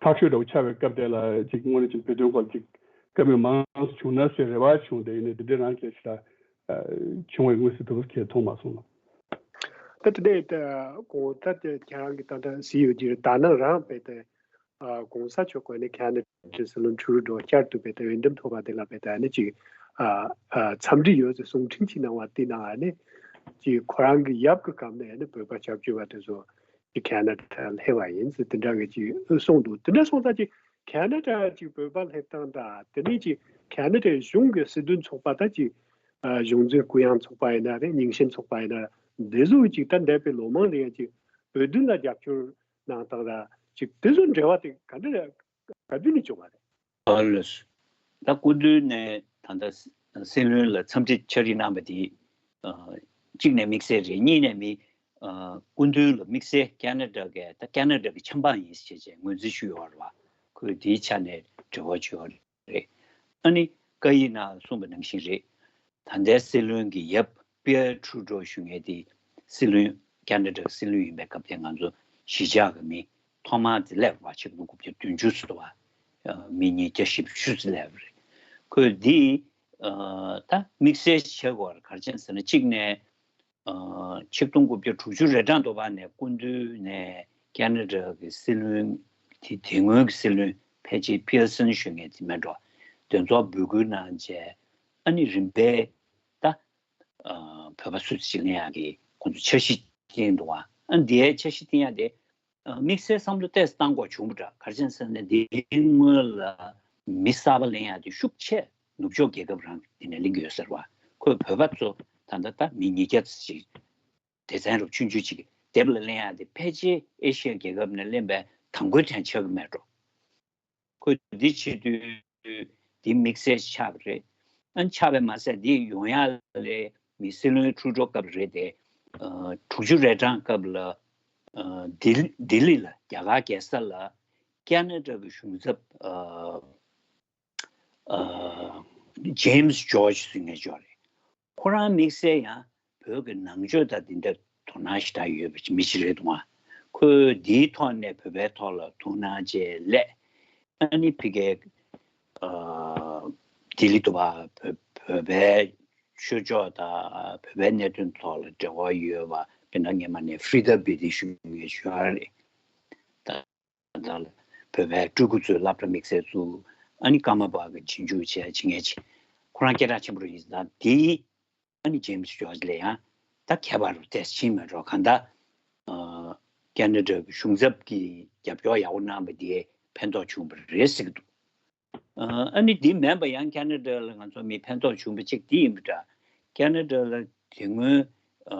ཐག་ཆོད་འདྲ་བོ་ཆགས་པའི་སྐབས་དེ་ལ་ཅིག་དངོས་གནས་ཅིག་བོད་དོན་སྐོར་ཅིག་བཀའ་མོལ་མང་ཙམ་བྱུང་ན་ཟེར་རེ་བ་བྱུང་སྟེ་ཡིན་ནའི་འདི་འདྲའི་རང་སྐད་ཆ་ད་བྱུང་བའི་དངོས་སུ་དུ་ཁྱེད་མཐོང་མ་སོང་ལ། ད་དེ་ནས་ད་གོང་ད་དེ་ཁྱེད་རང་གི་ད་ལྟ་གཟིགས་ཡོད་ཀྱི་ད་ནང་རང་དཔེ་དེ་གོང་ས་མཆོག་གོ་ནས་ཁ་ན་ཌ་སྲིད་བློན་ཁྲུ་རུ་ཌོ་བསྐྱར་དུ་དཔེ་དེ་འོས་འདེམས་ཐོབ་པ་དེ་ལ་དཔེ་དེ་ཨ་ནི་ཅིག་འཚམས་འདྲི་ཡོད་ཟེར་གསུང་འཕྲིན་ཅིག་གནང་བ་དེ་ནང་ཨ་ནི་ཅིག་ཁོ་རང་གི་ཡབ་ཀྱི་སྐབས་ནས་ཨ་ནི་བོད་པ་སྐྱབས་བཅོལ་བ་དེ་ཚོ་ཅིག་ཁ་ན་ཌ་སླེབས་པ་ཡིན་ཟེར་དེ་འདྲ་གི་ཅིག་གསུངས་འདུག་དེ་འདྲ་སོང་ཙང་ཅིག་ཁ་ན་ཌ་ཅིག་བོད་པ་སླེབས་སྟངས་དང་དེ་ནས་ཅིག་ཁ་ན་ཌའི་གཞུང་གི་སྲིད་དོན་ཚོགས་པ་དང་ཅིག་གཞུང་འཛིན་གུ་ཡངས་ཚོགས་པ་ཡིན་ན་རེད། རྙིང་ཞེན་ཚོགས་པ་ཡིན་ན་རེད། འདི་ཚོ་ཅིག་ད་འདས་པའི་ལོ་མང་རིང་ཅིག་བོད་དོན་ལ་རྒྱབ་སྐྱོར་གནང་སྟངས་དང་ཅིག་དེ་ཚོ་འབྲེལ་བ་དེ་ག་འདྲ་རེད། ག་དུས་ནས་བྱུང་བ་རེད། ཨ་ལས། ད་སྐུ་མདུན་ནས་ད་ལྟ་སྲིད་བློན་ལ་འཚམས་འདྲི་ཕྱག་བྲིས་གནང་བ་དེ་གཅིག་ནས་དམིགས་བསལ་རེད། གཉིས་ནས་མི་སྐུ་མདུན་ལ་དམིགས་བསལ་ཁ་ན་ཌ་གི་ད་ཁ་ན་ཌ་གི་ཆབ་འབངས་ཡིན་ཞེས་བྱས་ངོས་འཛིན་ཞུས་ཡོད་རེད་བ། ཁོས་དེའི་ཆ་ནས་འབྲེལ་བ་བྱོས་རེད། ཨ་ནི་བཀའ་ཡིག་ནང་གསུངས་པ་ནང་བཞིན་རེད། ད་ལྟའི་སྲིད་བློན་གྱི་ཡབ་པི་ཡར་ཁྲུ་ཌོ་ཞུ་མཁན་དེ་སྲིད་བློན་ཁ་ན་ཌ་སྲིད་བློན་ཡིན་པའི་སྐབས་དེ་ང་ཚོ་གཞིས་ཆགས་ཀྱི་མི་ཐོག་མར་དེ་སླེབས་པ་ཆིག་སྟོང་དགུ་བརྒྱ་བདུན་ཅུ་ཙམ་དུ་བ་མི་ཉིས་བརྒྱ་བཞི་བཅུ་ཙམ་སླེབས་པ་རེད། ཁོས་འདི་ད་དམིགས་བསལ་བྱེད་དགོས་པ་ག་རེ་བྱས་ཟེར་ན་གཅིག་ནས། ཆིག་སྟོང་དགུ་བརྒྱ་དྲུག་ཅུ་རེ་གྲངས་དུ་བ་ནས་སྐུ་མདུན་ནས་ཁ་ན་ཌ་གི་སྲིད་བློན་དེ་དེ་སྔོན་གྱི་སྲིད་བློན་ཕལ་ཆེར་པི་ཡར་སན་ཞུ་མཁན་དེ་མེད་འགྲོ། དེ་ཚོ་འབོད་སྐུལ་གནང་རྗེས་ཨ་ནི་རིམ་པས་ད་བོད་པ་སུ་ཞིག་ལེན་ཡག་གི་ཁོང་ཚོ་འཆར་གཞི་བཏིང་འདུག་བ། ཨ་ནི་དེའི་འཆར་གཞི་བཏིང་ཡག་དེ་དམིགས་བསལ་བསམ་བློ་ཏོག་ཙམ་བཏང་དགོས་བྱུང་བ་འདྲ། ག་རེ་བྱས་ཟེར་ན་དེའི་སྔོན་ལ་མི་གསར་པ་ལེན་ཡག་དེ་ཤུགས་ཆེ་ནུབ་ཕྱོགས་རྒྱལ་ཁབ་རང་གི་དེ་ནས་ལེན་གྱི་ཡོད་ཟེར་བ། ཁོས་བོད་པ་ཚོ་ད་ལྟ་ད་མི་ཉིས་བརྒྱ་ཙམ་ཞིག་སྡེ་ཚན་རུ་ཆུང་ཆུང་ཅིག་གི་དེབ་ལ་ལེན་ཡག་དེ་ཕལ་ཆེར་ཨེ་ཤི་ཡ་རྒྱལ་ཁབ་ནས་ལེན་པའི་དང་པོའི་གྲས་ཆགས་ཀྱི་མེད་འགྲོ། ཁོས་འདི་བྱེད་དུས་འདི་དམིགས་བསལ་ཆགས་པ་རེད། ཨ་ཆགས་པས་མ་ཟད་འདི་ཡོང་ཡག་ལས་མི་སྲིད་བློན་ཁྲུ་ཌོ་སྐབས་རེད་དེ། དྲུག་ཅུ་རེ་གྲངས་སྐབས་ལ་ལྡི་ལི་ལ་རྒྱ་གར་རྒྱལ་ས་ལ་ཁ་ན་ཌ་གི་གཞུང་ཚབ་ཇེམ་སི་ཇོར་ཇི་ཟེར་མཁན་ཅིག་ཡོད་རེད། ཁོ་རང་དམིགས་བསལ་ཡང་བོད་ཀྱི་ནང་ཆོས་དང་འདི་འདྲ་དོ་སྣང་ཞེ་དྲག་ཡོད་པའི་མི་ཞིག་རེད་འདུག་ཨ། ཁོས་འདིའི་ཐོག་ནས་བོད་པའི་ཐོག་ལ་ཐུགས་སྣང་བྱས་སླད་ཨ་ནི་ཕ་གིའི་ལྡི་ལི་དུ་བ་བོད་ བོད་པའི་ཆོས་ཕྱོགས་དང་བོད་པའི་གནད་དོན་ཐོག་ལ་འབྲེལ་བ་ཡོད་པ། དཔེར་ན་སྔོན་མ་ནས་ཕི་རི་ད་བི་ཏི་ཞུ་མཁན་ཞུ་ཡ་རེད། ད་ད་ལ་བོད་པའི་སྤྲུལ་སྐུ་ཚོའི་སློབ་གྲྭ་དམིགས་བསལ་བཙུགས། ཨ་ནི་ཀརྨ་པ་གི་རྗེས་འཇུག་བྱས་བྱེད་མཁན་ཅིག་ཁོ་རང་སྐད་གྲགས་ཆེན་པོ་རེད། ད་དེའི་ཨ་ནི་ཇེམ་སི་ཇོར་ཇི་ལས་ཡང་ད་ཁྱད་པར་རུ་ཏོག་ཙམ་ཕྱིན་མེད་འགྲོ། གང་ལྟར་ཨ་ཁེ་ན་ཌ་གི་གཞུང་ཚབ་ཀྱིས་རྒྱབ་སྐྱོར་ཡག་པོ་གནང་བ་དེས་ཕན་ཐོགས་བྱུང་བ་རེད་ཟེར་གྱི་འདུག་ཨ་ནི་དེ་མིན་པ་ཡང་ཁེ་ན་ཌ་ལ་ང་ཚོ་མི་ཕན་ཐོགས་བྱུང་བ་གཅིག་དེ་ཡིན་པ་འདྲ། ཁེ་ན་ཌ་ལ་དེ་སྔོན་ཨ་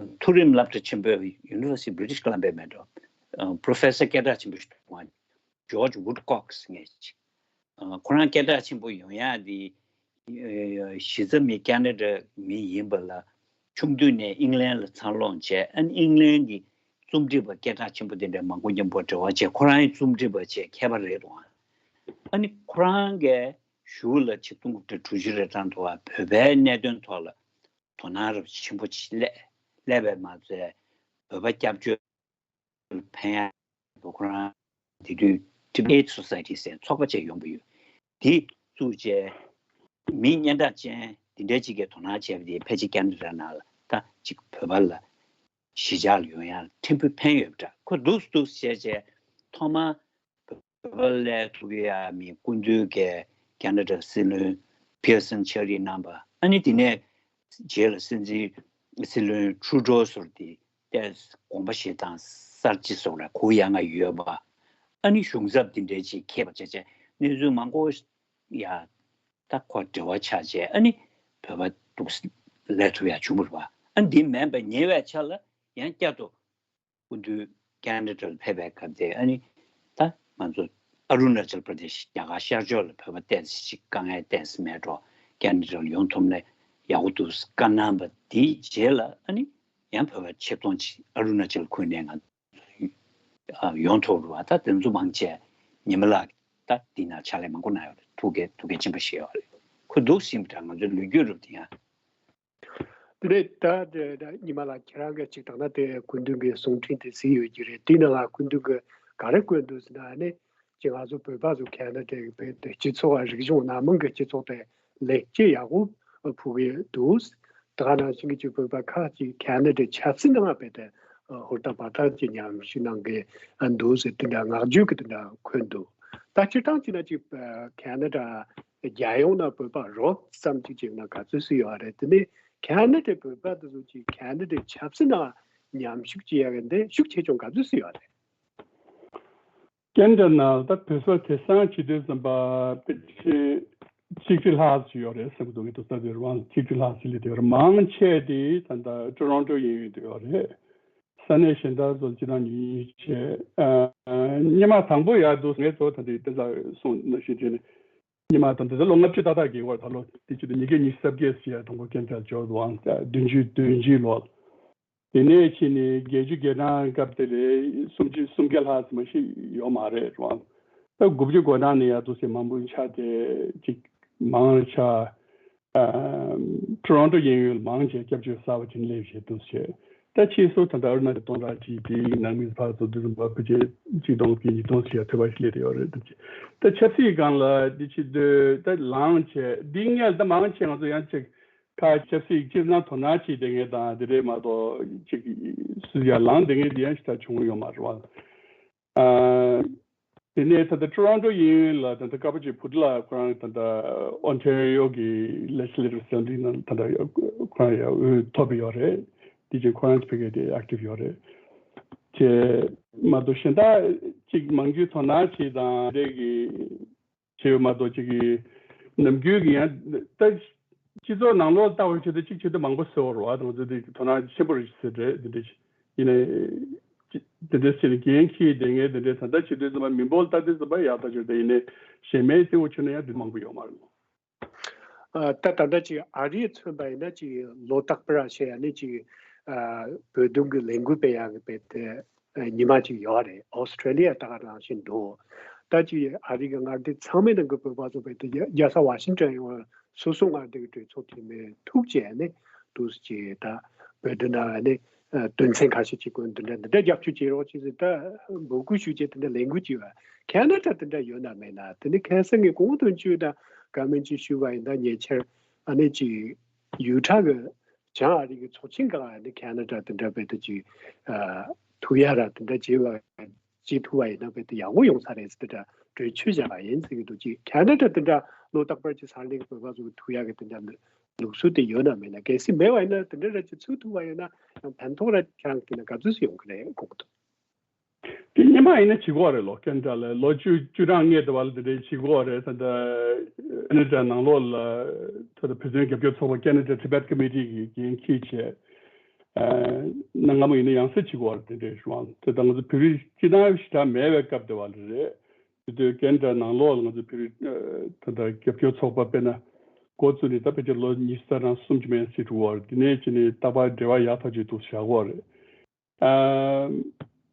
མཐོ་རིམ་སློབ་གྲྭ་ཆེན་པོའི་University of British Columbia མེད་འགྲོ། ཨ་པོ་རོ་ཕེ་སར་སྐད་གྲགས་ཆེན་པོ་ཞིག་འདུག George Woodcock ཟེར་མཁན་ཅིག་ཨ་ཁོ་རང་སྐད་གྲགས་ཆེན་པོ་ཡོང་ཡག་དེ་ཨ་གཞི་རྩ་མི་ཁེ་ན་ཌ་མི་ཡིན་པ་ལ་ཆུང་དུས་ནས་ཨིང་ལན་ལ་འཚར་ལོངས་བྱས། ཨ་ནི་ཨིང་ལན་གྱི་རྩོམ་སྒྲིག་པ་སྐད་གྲགས་ཆེན་པོ་དེ་འདྲ་མང་པོ་མཉམ་པོ་འབྲེལ་བ་བྱས། ཁོ་རང་ཡང་རྩོམ་སྒྲིག་པ་བྱས་མཁས་པ་རེད་འདུག་ཨ་ནི་ཁོ་རང་གིས་གཞུག་ལ་ཆིག་སྟོང་དགུ་བརྒྱ་དྲུག་ཅུ་རེ་གྲངས་ཐོག་བོད་པའི་གནད་དོན་ཐོག་ལ་དོ་སྣང་རབ་ཆེན་པོ་ཞིག་སླེབས་སླེབས་པས་མ་ཚད། བོད་པ་སྐྱབས་བཅོལ་ཕན་ཡག་ཁོ་རང་དེ་དུས་Tibet Society ཟེར་ཚོགས་པ་ཅིག་ཡོང་པ་ཡོད། དེ་བཙུགས་བྱས་མི་སྙན་གྲགས་ཅན་དེ་འདྲ་ཅིག་གིས་དོ་སྣང་བྱས་པ་དེ་ཕལ་ཆེར་ཁེ་ན་ཌ་ནང་ལ་ད་ཅིག་བོད་པ་ལ་གཞིས་ཆགས་ལ་ཡོང་ཡག་ཕྲན་བུ་ཕན་ཡོད་པ་འདྲ། ཁོ་འདུག་འདུག་བྱས་བྱས་ཐོག་མར་བོད་པ་སླེབས་ཐུབ་ཀྱི་ཡ་མི་སྐུ་མདུན་གྱིས་ཁེ་ན་ཌ་སྲིད་བློན་ཕི་ཡར་སན་ཕྱག་བྲིས་གནང་པ། ཨ་ནི་དེ་ནས་རྗེས་ལ་སྲིད་འཛིན་སྲིད་བློན་ཁྲུ་ཌོ་ཟུར་དེ་ཏོག་ཙམ་དགོངས་པ་བཞེས་སྟངས་གསར་བརྗེ་སོགས་ལ་གུ་ཡངས་ཡོད་པ། ཨ་ནི་གཞུང་ཚབ་དེ་འདྲའི་ཅིག་ཁེལ་པ་བྱས་བྱས་གནས་ཚུལ་མང་པོ་ཡ་ད་ཁོ་འབྲེལ་བ་ཆགས་བྱས། ཨ་ནི་བོད་པ་འདུག་སླེབས་ཐུབ་ཡ་བྱུང་བ་རེད་པ། ཨ་ནི་འདི་མིན་པ་ཉེ་བའི་ཆར་ལ་ཡང་བསྐྱར་དུ་སྐུ་མདུན་ཁེ་ན་ཌ་ལ་ཕེབས་པའི་སྐབས་དེ། ཨ་ནི་ད་ང་ཚོ་ཨ་རུ་ན་ཅལ་པྲ་དེ་ཤི་རྒྱ་གར་ཤར་ཕྱོགས་ལ་བོད་པ་ཏོག་ཙམ་ཅིག་དཀའ་ངལ་ཏོག་ཙམ་མེད་འགྲོ། ཁེ་ན་ཌ་ལ་ཡོང་ཐུབ་ན་ཡག་པོ་འདུག་བཀའ་གནང་བ་དེའི་རྗེས་ལ། ཨ་ནི་ཡང་བོད་པ་ཆིག་སྟོང་ཅིག་ཨ་རུ་ན་ཅལ་ཁུལ་ནས་ང་ཚོ་ཡོང་ཐུབ་རེད་པ། ད་དེ་ཚོ་མང་ཆེ་ཉི་མ་ལགས་ད་འདི་ན་ཕྱག་ལས་མང་པོ་གནང་ཡོད་རེད། ཐུགས་རྗེ་ཐུགས་རྗེ་ཆེན་པོ་ཞུ་ཡོད་རེད། ཁོ་འདུག་ཟིན་པ་འདྲ། ང་ཚོའི་ལོ་རྒྱུས་རུ་དེ་ཡང་། དེ་ནས་ད་དེ་ད་ཉི་མ་ལགས་ཁྱེད་རང་གིས་ཅིག་དྲངས་ན་དེ་སྐུ་མདུན་གྱི་གསུང་འཕྲིན་དེ་གཟིགས་ཡོད་ཀྱི་རེད། དེའི་ནང་ལ་སྐུ་མདུན་གྱིས་ག་རེ་བཀོད་འདུག་ཟེར་ན། ཨ་ནི་ཅིག་ང་ཚོ་བོད་པ་ཚོ་ཁེ་ན་ཌའི་བོད་དེ་སྤྱི་ཚོགས་རིག་གཞུང་སྣ་མང་གི་སྤྱི་ཚོགས་དེ་ལེགས་སྐྱེས་ཡག་པོ་ཕུལ་གྱི་འདུག། དེ་ག་ནང་བཞིན་གྱི་ཅིག་བོད་པ་ཁག་ཅིག་ཁེ་ན་ཌའི་ཆབ་སྲིད་ནང་བོད་དེ་ཧུར་ཐག་འབད་ཐག་ཅིག་མཉམ་ཞུགས་གནང་གི་འདུག་ཟེར་དེ་འདྲ་བསྔགས་བརྗོད་ཀྱི་དེ་འདྲ་འཁོད་འདུག། ད་སྤྱིར་བཏང་བྱས་ན་ཅིག་ཁེ་ན་ཌ་རྒྱལ་ཡོངས་ནང་བོད་པ་རོབ་ཙམ་ཅིག་བྱས་ན་ག་ཚོད་ཅིག་ཡོད་རེད། དེ་ནས་ཁེ་ན་ཌའི་བོད་པ་དེ་ཚོ་ཅིག་ཁེ་ན་ཌའི་ཆབ་སྲིད་ནང་མཉམ་ཞུགས་བྱེད་ཡག་གི་འདི་ཤུགས་ཆེ་ཆུང་ག་ཚོད་ཅིག་ཡོད་རེད། ཁེ་ན་ཌ་ནང་ད་བོད་པ་དེང་སང་བྱེད་དུས་ཙམ་པ་ཕལ་ཆེར་ཆིག་ཁྲི་ལྷག་ཅིག་ཡོད་རེད་བསམ་གྱི་འདུག་གི་འདུག་ས་དེ་རུ་ཆིག་ཁྲི་ལྷག་ཅིག་སླེབས་ཡོད་རེད། མང་ཆེ་དེ་ད་ལྟ་ཊོ་རོན་ཊོ་གཡས་གཡོན་དུ་ཡོད་རེད། ས་གནས་གཞན་དག་ཚོ་སྤྱིར་བཏང་ཉུང་ཉུང་བྱས། ཨ་སྔོན་མ་དང་པོ་ཡར་འདུག་ངས་ཚོ་ད་ལྟའི་དེ་ལ་གསུངས་ནང་བཞིན་བྱས་ནས། སྔོན་མ་དང་དེ་ཚོ་ལོ་ལྔ་བཅུ་ཏག་ཏག་གི་བར། ད་ལོ་དེ་བྱས་དུས་ཉིས་བརྒྱ་ཉི་ཤུ་རྩ་བརྒྱད་ཟེར་ཡ་དང་པོ་སྐད་ཆ་བྱས་འདུག་ཨང་། བདུན་ཅུ་དོན་གཅིག་ལོར། དེ་ནས་ཕྱིན་ནས་བརྒྱད་ཅུ་གྱ་གྲངས་སྐབས་དེ་ལས་སུམ་ཅུ་སུམ་བརྒྱ་ལྷག་ཙམ་ཞིག་ཡོད་མ་རེད་རུང་། ད་དགུ་བཅུ་གོ་གྲངས་ནས་ཡར་འདུག་སེ་མང་པོ་ཆགས་ཏེ་ཅིག་མང་ཆ། ཨ་ཊོ་རོན་ཊོ་གཡས་གཡོན་ལ་མང་ཆེ་སྐྱབས་བཅོལ་གསར་པ་ཅིག་སླེབས་བྱས་འདུག་སེ། ད་ཕྱིས་སུ་ད་ལྟ་ཨ་རུ་ན་ཅལ་སྟོང་ཕྲག་གཅིག་དེའི་ནང་མི་ཕར་ཚུར་དུས་ཙམ་པ་ཕལ་ཆེར་གཅིག་སྟོང་བརྒྱད་ཉིས་སྟོང་ཞིག་ཡར་ཐོན་པ་ཞིག་སླེབས་ཡོད་རེད། ད་ད་ཆབ་སྲིད་སྒང་ལ་འདི་ཕྱི་སྡོད་ད་ལངས་བྱས་འདི་སྔོན་ལ་ད་མང་ཆེ་ང་ཚོ་ཡང་ཅིག་ཁ་ཆབ་སྲིད་སྤྱིར་ན་དོ་སྣང་བྱེད་བསྡད་མཁན་དང་དེ་འདྲས་མ་གཏོགས་ཅིག་སུ་ཡར་ལངས་བསྡད་མཁན་དེ་ཡང་ཞེ་དྲག་བྱུང་ཡོད་མ་རེད་བ། ཨ་དེ་ནས་ད་ལྟ་ཊོ་རོན་ཊོ་གཡས་གཡོན་ལ་ད་ལྟ་སྐལ་པ་ཅིག་བུ་ཊི་ལགས་ཁོ་རང་ད་ལྟ་ཨོན་ཊ་རི་ཡོ་གི་ལེ་ཇི་སི་ལེ་ཊིབ་ཨེ་སེམ་བྷི་ལི་ནང་ད་ལྟ་ཁོ་རང་ཡང་འོས་ཐོབ་ཡོད་རེད། དེ་བཞིན་ཁོ་རང་ཕ་གི་དེ་ཨེག་ཊིབ་ཡོད་རེད། ཅེས་མ་གཏོགས་གཞན་དག་ཅིག་མང་ཤོས་དོ་སྣང་བྱེད་དང་དེ་གི་བྱས་ཡོད་མ་གཏོགས་ཅིག་གི་ནམ་རྒྱུན་གྱི་ཡང་ད་སྤྱི་ཚོགས་ནང་ལོགས་ལྟ་བ་བྱེད་དུས་གཅིག་བྱེད་དུས་མང་པོ་བཟོ་བ་རེད་བ། དང་ཚོ་དེ་དོ་སྣང་ཆེན་པོ་རེ་བྱེད་རེད། དེ་འདྲ་ཡིན་ནའི་དེ་འདྲ་བྱས་ནས་འགན་འཁྱེར་བསྡད་མཁན་དེ་འདྲའི་ད་ལྟ་བྱེད་དུས་ཙམ་པ་མི་འབོར་ལྟ་དུས་ཙམ་པ་ཡག་ཐག་ཆོད་དེ་ཡིན་ནའི་གཞན་མའི་གཙོ་བོ་ཆུ་ན་ཡང་དེ་མང་པོ་ཡོད་མ་རེད། ཨ་ད་ད་ལྟ་ཅིག་ཨ་རིས་མཚོན་པ་ཡིན་ན་ཅིག་ལོ་རྟག་པར་ཞེས་ཡ་ནི་ཅིག་ཨ་བོད་དོན་གྱི་ལས་འགུལ་སྤེལ་ཡག་གི་དཔེ་དེ་ཉི་མ་ཅིག་ཡོད་རེད། ཨོ་སི་ཊྲེ་ལི་ཡ་ད་ག་ནང་བཞིན་འདུག། ད་ཅིག་ཨ་རི་གི་མངའ་སྡེ་ཚང་མའི་ནང་གི་བོད་པ་ཚོ་བོད་དེ་རྒྱལ་ས་ཝ་ཤིང་ཊོན་ཡོང་བ་སོ་སོ་མངའ་སྡེ་གི་གྲོས་ཚོགས་འཐུས་མི་ཐུག་བྱས་ནས་འདུག་ཅེས་ནས་བོད་དོན་ནང་ནས་ དོན་ཚན་ཁ་ཤས་ཅིག་གོ་འདི་འདྲ་འདི་འདྲ་རྒྱབ་སྐྱོར་བྱེད་རོགས་བྱེད་ཟེར། ད་འབོད་སྐུལ་ཞུ་བྱེད་དེ་འདྲ་ལས་འགུལ་བྱེད་པ་ཁེ་ན་ཌ་དེ་འདྲ་ཡོད་ན་མེད་ན། དེ་ནི་ཁ་སང་ངས་གོང་དོན་བཅུ་དང་བཀའ་མོལ་ཅིག་ཞུས་པ་ཡིན་ན། ཉེ་ཆར་ཨ་ནི་ཅིག་ཡུ་ཊ་གི་བྱང་ཨ་རི་གི་ཚོགས་ཆེན་སྒང་ཨ་ནི་ཁེ་ན་ཌ་དེ་འདྲ་བེད་དུ་ཅིག་ཐུག་ཡ་ར་དེ་འདྲ་བྱེད་པ་བྱེད་ཐུབ་པ་ཡིན་ན་བེད་དུ་ཡག་པོ་ཡོང་ས་རེད་ཟེར། དེ་འདྲ་གྲོས་ཆོད་བཞག་པ་ཡིན་ཟེར་གི་འདུག་ཅིག་ཁེ་ན་ཌ་དེ་འདྲ་ལོ་རྟག་པར་ཅིག་ས་གནས་གི་བོད་པ་ཚོ་ཐུག་ཡ་གི་དེ་འདྲ་ལུགས་སྲོལ་དེ་ཡོད་ན་མེད་ན། གལ་སྲིད་མེད་པ་ཡིན་ན་དེ་འདྲ་ར་ཅིག་ཚུགས་ཐུབ་པ་ཡིན་ན་ཡང་ཕན་ཐོགས་ར་ཁྱེད་རང་གི་དེ་ན་ག་ཚོད་ཡོང་གི་རེད་དགོངས་འདུག་དེ་སྔོན་མ་ཡིན་ན་བྱེད་ཀྱི་ཡོད་རེད། ལོ་ཁེ་ན་ཌ་ལ་ལོ་བཅུ་བཅུ་གྲངས་སྔོན་དུ་བ་ལ་དེ་འདྲའི་བྱེད་ཀྱི་ཡོད་རེད། ད་ལྟ་ཁེ་ན་ཌ་ནང་ལོགས་ལ་ད་ལྟ་བོད་དོན་རྒྱབ་སྐྱོར་ཚོགས་པ་Canada Tibet Committee གི་འགན་འཁྱེར་བྱས། ཨ་གནའ་སྔ་མོ་ཡིན་ན་ཡང་སེ་བྱེད་ཀྱི་ཡོད་རེད། དེ་འདྲའི་རེད་བ། དེ་ད་ང་ཚོ་བོད་རིགས་སྤྱི་བཏང་ཞེ་དྲག་མེད་པའི་སྐབས་དུ་བ་ལ་རེད། དེ་དུས་ཁེ་ན་ཌ་ནང་ལོགས་ལ་ང་ཚོ་བོད་རིགས་ད་ལྟ་རྒྱབ་སྐྱོར་ཚོགས་པ་དཔེར་ན་འགོ་བཙུགས་ནས་ད་ཕལ་ཆེར་ལོ་ཉི་ཤུ་རྩ་གྲངས་གསུམ་ཅིག་མན་ཟིན་འགྲོ་གི་ཡོད་རེད། དེ་ནས་བྱས་ནས་རྟག་པར་འབྲེལ་བ་ཡག་ཐག་ཆོད་འདུག་བཞག་གི་ཡོད་རེད། ཨ་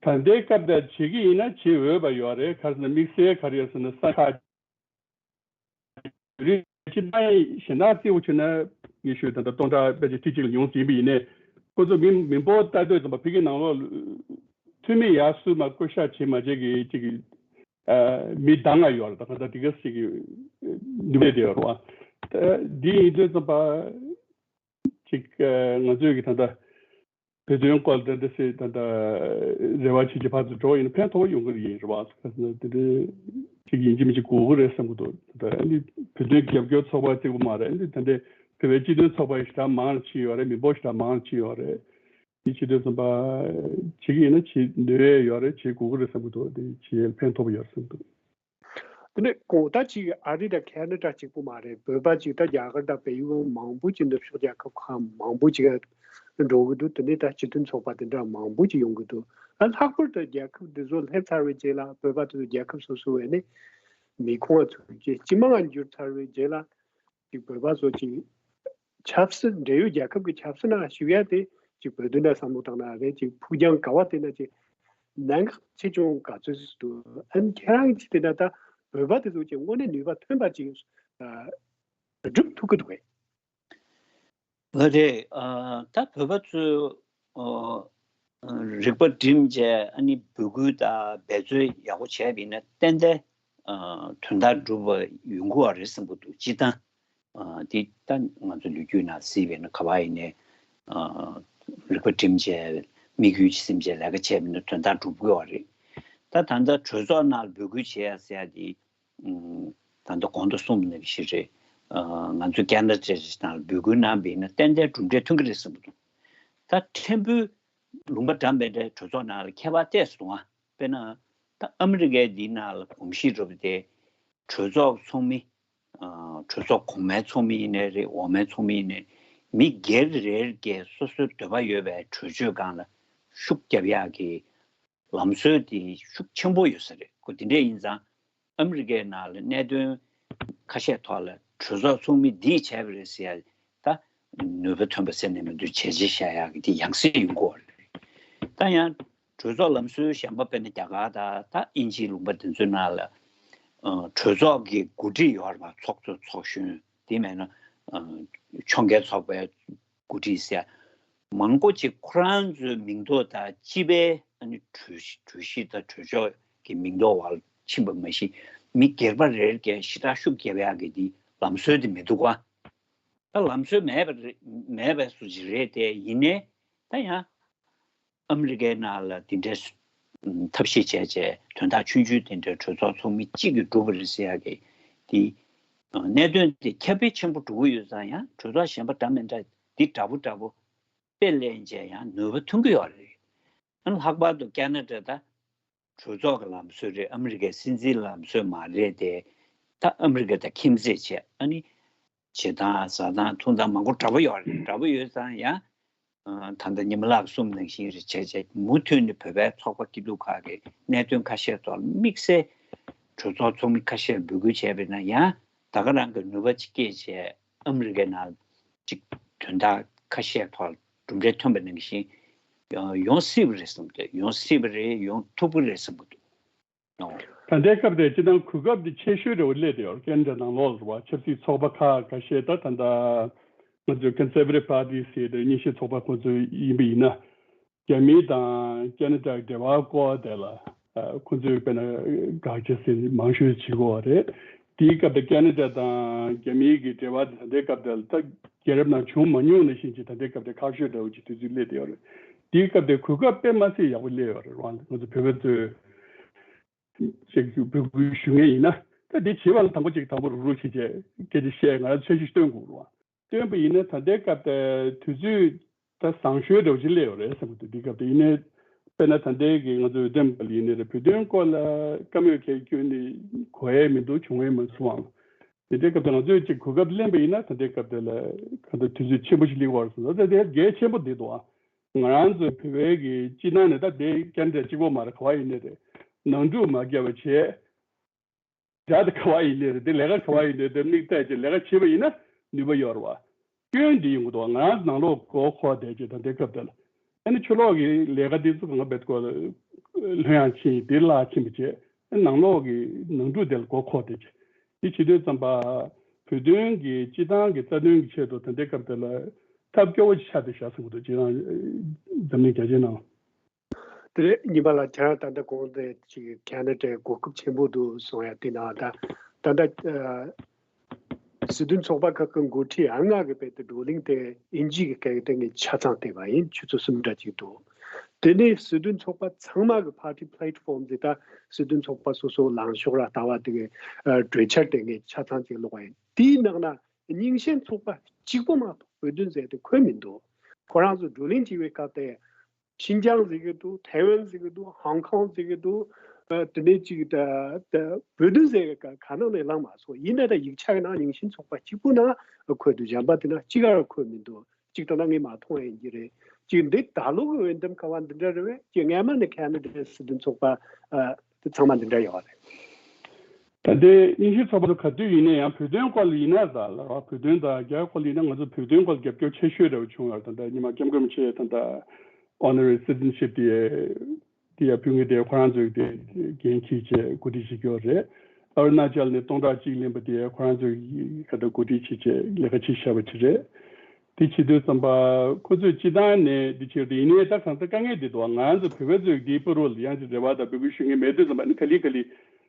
ད་ལྟའི་སྐབས་དེར་བྱེད་ཀྱི་ཡིན་ན་བྱེད་འོས་པ་ཡོད་རེད། ག་རེ་ཟེར་ན་དམིགས་བསལ་ག་རེ་ཡོད་ཟེར་ན་ས་ཁག་རིགས་སྤྱི་བཏང་གཞན་དག་བརྩི་བ་བྱས་ན་ཉི་ཤུ་ད་ལྟ་སྟོང་ཕྲག་ཕལ་ཆེར་ཁྲི་གཅིག་ལ་ཡོང་ཟིན་པ་ཡིན་ནའི། ཁོ་ཚོ་མི་མི་འབོར་ལྟ་དུས་ཙམ་པ་ཕ་གི་ནང་ལོགས་འཐུས་མི་ཡར་སུ་མ་བསྐོ་བཞག་བྱེད་མ་བྱེད་ཀྱི་ཅིག་ཨ་མི་གདངས་ཡོད་རེད། ད་ག་ད་དེ་ག་ཞིག་གི་ནུས་པ་དེ་ཡོད་རེད་བ། ད་འདི་ཡིན་དུས་ཙམ་པ་ཅིག་ཨ་ང་ཚོས་ཀྱི་ད་ལྟ་བོད་དོན་སྐོར་དེ་འདྲ་ཞིག་ད་ལྟ་རེ་བ་བྱེད་ཀྱི་ཕར་ཚུར་འགྲོ་ཡིན་ན་ཕན་ཐོགས་ཡོང་གི་ཡིན་རེད་བ། དེ་འདྲ་ཅིག་ཡིན་གཅིག་མིན་གཅིག་དགོས་ཀྱི་རེད་བསམ་གྱི་འདུག་ད་ཨ་ནི་བོད་དོན་རྒྱབ་སྐྱོར་ཚོགས་པ་གཅིག་པུ་མ་རེད། ཨ་ནི་ད་ལྟའི་བོད་པའི་སྤྱི་མཐུན་ཚོགས་པ་ཞེ་དྲག་མང་ཕྱིན་ཡོད་རེད། མི་འབོར་ཞེ་དྲག་མང་ཕྱིན་ཡོད་རེད། དེ་བྱེད་དུས་ཙམ་པ་བྱེད་ཀྱི་ཡིན་ན་བྱེད་འདོད་ཡོད་རེད། བྱེད་དགོས་ཀྱི་རེད་བསམ་གྱི་འདུག་དེ་བྱེད་ཡས་ཕན་ཐོགས་པ་ཡོད་རེད་བསམ་གྱི་འདུག་དེ་ནས་གོང་ད་ཅིག་ཨ་རི་དང་ཁེ་ན་ཌ་གཅིག་པུ་མ་རེད། བོད་པ་ཅིག་ད་རྒྱ་གར་དང་བལ་ཡུལ་མང་པོ་ཅིག་ནུབ་ཕྱོགས་རྒྱལ་ཁབ་ཁག་མང་པོ་ཅིག་འགྲོ་གི་འདུག་དེ་ནས་ད་སྤྱི་མཐུན་ཚོགས་པ་དེ་འདྲ་མང་པོ་ཅིག་ཡོང་གི་འདུག་ཨ་ལྷག་པར་དུ་རྒྱལ་ཁབ་འདི་ཚོ་སླེབས་ཚར་བའི་རྗེས་ལ་བོད་པ་དེ་ཚོ་རྒྱལ་ཁབ་སོ་སོ་བས་ནས་མི་ཁོངས་ཚུད་རྗེས་སྤྱི་དམངས་འགྱུར་ཚར་བའི་རྗེས་ལ། ཅིག་བོད་པ་ཚོ་ཅིག་ཆབ་སྲིད་འབྲེལ་ཡོད་རྒྱལ་ཁབ་ཀྱི་ཆབ་སྲིད་ནང་ཞུགས་ཡ་དེ་ཅིག་བོད་དོན་ལ་བསམ་བློ་བཏང་ན་རེད། ཅིག་ཕུགས་རྒྱང་ག་བ་བལྟས་ན་ཅིག་གནད་འགག་ཆེ་ཆུང་ག་ཚོད་ཅིག་འདུག་ཨ་ནི་ཁྱེད་རང་གིས་བལྟས་ན་ད་བོད་པ་དེ་ཚོ་ཅིག་དངོས་གནས་ནུས་པ་ཐོན་པ་ཅིག་ཨ་སྒྲུབ་ཐུབ་ཀྱི་འདུག་གས། ལགས་རེད། ཨ་ད་བོད་པ་ཚོས་ཨ་རིག་པ་བསྒྲིམས་བྱས་ཨ་ནི་འབོད་སྐུལ་དང་འབད་རྩོལ་ཡག་པོ་བྱས་པ་ཡིན་ན་ཏན་ཏན་ཨ་དོན་དག་འགྲུབ་པ་ཡོང་གི་ཡོད་རེད་བསམ་གྱི་འདུག་སྤྱིར་བཏང་ཨ་དེ་ད་ང་ཚོ་ལོ་རྒྱུས་ནང་གཟིགས་པ་ཡིན་ན་ག་པར་ཡིན་ནའི་ཨ་རིག་པ་བསྒྲིམས་བྱས་དམིགས་ཡུལ་ཅིག་བསམ་བྱས་ལས་ཀ་བྱས་པ་ཡིན་ན་དོན་དག་འགྲུབ་ཀྱི་ཡོད་རེད། ད་ད་ལྟ་གྲོས་ཚོགས་ནང་འབོད་སྐུལ་བྱེད་ཡ་ཟེར་ཡ་དེ། ད་ལྟ་གོང་དུ་གསུངས་པ་ནང་བཞིན་རེད། ང་ཚོ་ཁེ་ན་ཌ་ནང་ལ་འབོད་སྐུལ་གནང་བ་ཡིན་ན་ཏན་ཏན་གྲུབ་འབྲས་ཐོན་གྱི་རེད་བསམ་གྱི་འདུག་ད་ཕྲན་བུ་ལུང་པ་འདྲ་མི་འདྲའི་གྲོས་ཚོགས་ནང་ལ་ཁྱད་པར་ཏོག་ཙམ་འདུག་ཨ། དཔེར་ན་ད་ཨ་མི་རི་ཀའི་འདི་ནང་ལ་གོམས་གཤིས་འདྲ་པོ་དེ་གྲོས་ཚོགས་ཚོགས་མི། གྲོས་ཚོགས་གོང་མའི་ཚོགས་མི་ཡིན་ནའི་རེད། འོག་མའི་ཚོགས་མི་ཡིན་ནའི་མི་སྒེར་རེ་འགས་སོ་སོའི་འདོད་པ་ཡོད་པའི་གྲོས་ཆོད་སྒང་ལ་ཤུགས་རྒྱབ་ཡག་གི་ལམ་སྲོལ་དེ་ཤུགས་ཆེན་པོ་ཡོད་ས་རེད། ཁོ་དེ་འདྲ་ཡིན་ཙང་ཨ་མི་རི་ཀའི་ནང་ལ་གནད་དོན་ཁ་ཤས་ཐོག་ལ་གྲོས་ཚོགས་ཚོགས་མི་འདིས་བྱས་པ་རེད་ཟེར་ཡ་ད་ནུས་པ་ཐོན་པ་ཟེར་ནས་མི་འདུག་བྱས་རྗེས་བཞག་ཡག་གི་དེ་ཡང་སེ་ཡོང་གི་ཡོད་རེད། ད་ཡང་གྲོས་ཚོགས་ལམ་སྲོལ་གཞན་པ་དཔེར་ན་རྒྱ་གར་དང་ད་དབྱིན་ཇིའི་ལུང་པ་དེ་ཚོའི་ནང་ལ་ཨ་གྲོས་ཚོགས་ཀྱི་འགོ་ཁྲིད་ཡོད་རེད་པ། ཚོགས་གཙོ་ཚོགས་གཞོན་དེ་མེད་ན་ཨ་ཕྱོགས་འགལ་ཚོགས་པའི་འགོ་ཁྲིད་ཟེར་མང་པོ་ཅིག་ཁོ་རང་ཚོའི་མིང་ཐོག་དང་སྤྱི་པའི་ཨ་ནི་གྲོས་གཞི་གྲོས་གཞི་དང་གྲོས་ཆོད་ཀྱི་མིང་ཐོག་བར་ཕྱིན་པ་མ་གཞི་མི་སྒེར་པ་རེ་རེ་གས་ཞེ་དྲག་ཤུགས་རྒྱབ་ཡག་གི་འདི་ལམ་སྲོལ་དེ་མི་འདུག་ག་ད་ལམ་སྲོལ་མེད་པ་རེད། མེད་པའི་བཟོ་ཅིག་རེད་དེ། ཡིན་ནའི་ད་ཡང་ཨ་མི་རི་ཀའི་ནང་ལ་འདི་འདྲའི་ཐབས་ཤེས་བྱས་བྱས་དོན་དག་ཆུང་ཆུང་དེ་འདྲའི་གྲོས་ཚོགས་ཚོགས་མི་གཅིག་གིས་འགྲུབ་པ་རེད་ཟེར་ཡག་གི་དེ་གནད་དོན་དེ་ཁྱབ་སྤེལ་ཆེན་པོ་འགྲོ་གི་ཡོད་ཙང་ཡང་གྲོས་ཚོགས་གཞན་པ་འདྲ་མི་འདྲ་འདི་འདྲ་པོ་འདྲ་པོ་དཔེ་ལེན་བྱས་ཡང་ནུས་པ་ཐོན་གི་ཡོད་རེད། ཨ་ལྷག་པར་དུ་ཁེ་ན་ཌ་ད་གྲོས་ཚོགས་ཀྱི་ལམ་སྲོལ་རེད། ཨ་མི་རི་ཀའི་སྲིད་འཛིན་ལམ་སྲོལ་མ་རེད་དེ། ད་ཨ་མི་རི་ཀ་དང་ཁྱིམ་མཚེས་བྱས་ཨ་ནི་བྱེད་སྟངས་བཟའ་སྟངས་འཐུང་སྟངས་མང་པོ་འདྲ་པོ་ཡོད་རེད། འདྲ་པོ་ཡོད་ཙང་ཡང་ཨ་ད་ལྟ་ཉི་མ་ལགས་གསུངས་ནང་བཞིན་རེད་བྱས་བྱས་མུ་མཐུད་ནས་བོད་པའི་ཚོགས་པ་སྐྱིད་སྡུག་ཁག་གི་གནད་དོན་ཁ་ཤས་ཐོག་དམིགས་བསལ་གྲོས་ཚོགས་ཚོགས་མི་ཁ་ཤས་འབོད་སྐུལ་བྱས་པས་ན་ཡང་ད་ག་རང་གི་ནུས་པ་ཅིག་སྐྱེས་བྱས་ཨ་མི་རི་ཀའི་ནང་ཅིག་དོན་དག་ཁ་ཤས་ཐོག་གྲུབ་འབྲས་ཐོན་པ་ནང་བཞིན་ཡོང་སྲིད་པ་རེད་བསམ་གྱི་འདུག་ཡོང་སྲིད་པ་རེད། ཡོང་ཐུབ་ཀྱི་རེད་བསམ་གྱི་འདུག་ད་ལྟའི་སྐབས་དེ་སྤྱིར་བཏང་གོ་སྐབས་འདི་ཆེ་ཤོས་རེད་པ་སླེབས་བསྡད་ཡོད་རེད། ཁེ་ན་ཌ་ནང་ལོགས་ལ་རེད་པ། ཆབ་སྲིད་ཚོགས་པ་ཁག་ཁ་ཤས་ད་ད་ལྟ་ང་ཚོའི་Conservative Party ཟེར་དེ་སྙན་ཞུ་ཚོགས་པ་ཁོ་ཚོ་ཡིན་པ་ཡིན་ན། རྒྱ་མི་དང་ཁེ་ན་ཌ་འབྲེལ་བ་སྐོར་དེ་ལ་ཁོང་ཚོས་དཔེར་ན་དགག་བྱ་ཟེར་མང་ཤོས་བྱེད་ཀྱི་ཡོད་རེད། དེའི་སྐབས་དེ་ཁེ་ན་ཌ་དང་རྒྱ་མིའི་གི་འབྲེལ་བ་དེ་ད་ལྟའི་སྐབས་དེ་ལ་ད་རྒྱལ་རབས་ནང་བྱུང་མ་མྱོང་ནང་བཞིན་གྱི་ད་ལྟའི་སྐབས་དེ་ཁག་ཤོས་འདྲ་བོ་ཅིག་དུས་ཚོད་སླེབས་བསྡད་ཡོད་རེད། དེའི་སྐབས་དེ་གོ་སྐབས་དཔེ་མ་སྲིད་ཡག་པོ་སླེབས་ཡོད་རེད། རང་ང་ཚོ་བོད་པ་ཚོས་ཅིག་འབོད་སྐུལ་ཞུ་མཁན་ཡིན་ན། ད་དེ་བྱེད་པ་ལ་དང་པོ་ཅིག་དང་པོ་རུག་རུག་བྱེད་བྱས་སྐད་ཆ་བཤད། ང་རང་འཆར་གཞི་སྟོན་དགོས་རེད་བ། སྟོན་པ་ཡིན་ན་ད་ལྟའི་སྐབས་དེ་དུས་ཚོད་ད་བཟང་ཤོས་འདྲ་བོ་ཅིག་སླེབས་ཡོད་རེད་བསམ་གྱི་འདུག་དེ་སྐབས་དེ་ཡིན་ནའི་དཔེར་ན་ད་ལྟའི་གི་ང་ཚོའི་འོས་འདེམས་སྐབས་ལ་ཡིན་ནའི་རེད། བོད་དོན་སྐོར་ལ་བཀའ་མོལ་གལ་སྐྱོན་ནི་གོ་ཡས་མི་འདུག་བྱུང་ཡས་མ་སོང་ཨང་། དེ་འདྲའི་སྐབས་དེ་ང་ཚོས་ཅིག་གོ་སྐབས་ལེན་པ་ཡིན་ན་ད་ལྟའི་སྐབས་དེ་ལ་གང་ལྟར་དུས་ཚོད་ཆེན་པོ་ཞིག་སླེབས་ཡོད་རེད་བསམ། ད་ལྟ་དེ་གལ་ཆེན་པོ་འདི་འདུག་ཨང་། ང་རང་ཚོའི་བོད་པའི་གི་སྤྱི་ནང་ནས་ད་དེ་ཁེ་ན་ཌ་གཅིག་པོ་མ་རེད། ག་བ་ཡིན་ནའི་རེད། ནང་འཁྲུག་མ་བརྒྱབ་པ་བྱས། དགྲ་དེ་ག་བ་ཡིན་ནའི་རེད། དེ་ལས་ཀ་ག་བ་ཡིན་ནའི་དེ་དམིགས་གཏད་ཀྱི་ལས་ཀ་བྱེད་པ་ཡིན་ན་ནུས་པ་ཡོད་རེད་བ། སྐྱོན་འདི་ཡོང་གི་འདུག་ང་རང་ནང་ལོགས་མགོ་འཁོར་བསྡད་ཀྱི་ད་ལྟའི་སྐབས་དེ་ལ། ཨ་ནི་ཕྱི་ལོགས་ཀྱི་ལས་ཀ་འདི་ཚོ་གང་ག་བེད་ཀོ་ལྷོད་ཡངས་ཕྱིན། དེ་བརླག་ཕྱིན་པ་བྱས། ཨ་ནང་ལོགས་ཀྱི་ནང་འཁྲུག་དེ་ལ་མགོ་འཁོར་བསྡད་ཀྱི། དེ་བྱེད་དུས་ཙམ་པ་བོད་དོན་གྱི་སྤྱི་བཏང་གི་རྩ་དོན་གྱི་ཆེད་དུ་ད་ལྟའི་སྐབས་དེ་ལ་ཐབས་སྐྱོ་བོ་ཞིག་ཆགས་བསྡད་བཞག་བསམ་གྱི་འདུག་སྤྱིར་བཏང་འཛམ་གླིང་རྒྱ་ཆེའི་ནང་། དེ་རེད། ཉི་མ་ལགས། ཁྱེད་རང་ད་ལྟ་གོང་དེ་ཅིག་ཁེ་ན་ཌའི་གོ་སྐབས་ཆེན་པོ་འདུག་གསུང་ཡ་དེ་ནང་ད་ད་ལྟ་ཨ་སྲིད་དོན་ཚོགས་པ་ཁག་གི་འགོ་ཁྲིད་ཨ་ལྔ་གི་བོད་དུ་བགྲོ་གླེང་དེ་དབྱིན་ཇི་གི་སྐད་ཡིག་སྟེང་ནས་ཆ་ཚང་བལྟས་པ་ཡིན། ཆུ་ཚོད་གསུམ་འདྲ་ཅིག་འདུག་དེ་ནས་སྲིད་དོན་ཚོགས་པ་ཚང་མ་གི་party platform དེ་ད་སྲིད་དོན་ཚོགས་པ་སོ་སོ་ལངས་ཕྱོགས་ར་ལྟ་བ་དེ་གི་ཨ་གྲོས་འཆར་དེ་ངས་ཆ་ཚང་ཅིག་ཀློག་པ་ཡིན། དེའི་ནང་ན་རྙིང་ཞེན་ཚོགས་པ་གཅིག་པོ་མ་གཏོགས་བོད་དོན་ཟེར་དེ་འཁོད་མི་འདུག་ཁོ་རང་ཚོ་བགྲོ་གླེང་བྱེད་པའི་སྐབས་དེ། ཤིན་ཅང་ཟེར་གི་འདུག་ཐའེ་ཝན་ཟེར་གི་འདུག་ཧོང་ཀོང་ཟེར་གི་འདུག་ཨ་དེ་ནས་ཅིག་ད་ད་བོད་དོན་ཟེར་གི་ག་ག་ནང་ནས་ལངས་མ་སོང་། ཡིན་ན་ད་ཡིག་ཆ་གི་ནང་རྙིང་ཞེན་ཚོགས་པ་གཅིག་པུ་ནང་འཁོད་འདུག་གཞན་པ་དེ་ན་གཅིག་ག་འཁོད་མི་འདུག་གཅིག་ད་ལྟ་ངས་མ་མཐོང་ཡིན་གྱི་རེད། ཅིག་འདི་ད་ལོ་གི་འོས་འདེམས་ག་བ་འདི་འདྲ་རེད་བས། ཅིག་སྔས་མ་ནས་ཁེ་ན་ཌའི་སྲིད་དོན་ཚོགས་པ་ཨ་དེ་ཚང་མ་འདི་འདྲ་ཡོད་རེད། ད་ལྟའི་རྙིང་ཞེན་ཚོགས་པ་ཚོ་ག་དུས་ཡིན་ན་ཡང་བོད་དོན་སྐོར་ལ་ཡིན་ན་ད་ལ་བ་བོད་དོན་དང་རྒྱ་སྐོར་ལ་ཡིན་ན་ང་ཚོ་བོད་དོན་སྐོར་ལ་རྒྱབ་སྐྱོར་ཆེ་ཤོས་འདྲ་བོ་བྱུང་ཡོད་རེད། ད་ལྟ་ཉི་མ་སྐྱབས་མགོན་རིན་པོ་ཆེ་ད་ལྟ་Honorary Citizenship དེ་དེ་ཡ་ཕུལ་མཁན་དེ་ཁོ་རང་ཚོས་དེ་འགན་འཁྱེར་བྱས་གོ་སྒྲིག་བྱེད་ཀྱི་ཡོད་རེད། ཨ་རུ་ན་ཅལ་ནས་སྟོང་ཕྲག་གཅིག་ལེན་པ་དེ་ཁོ་རང་ཚོས་ག་ད་གོ་སྒྲིག་བྱེད་བྱས་ལས་ཀ་བྱེད་བཞག་པ་ཅིག་རེད། དེ་བྱེད་དུས་ཙམ་པ་ཁོ་ཚོས་སྤྱི་བཏང་ནས་འདི་བྱེད་དེ་ཡིན་ནའི་ད་གང་ལྟར་དཀའ་ངལ་འདི་འདུག་ང་ཚོ་བོད་པ་ཚོས་འདིའི་བར་རོལ་ཡང་ཅིག་རེ་བ་དང་འབོད་སྐུལ་ཞུ་མཁན་མེད་དུས་ཙམ་པ་ནི་ག་ལེ་ག་ལེ་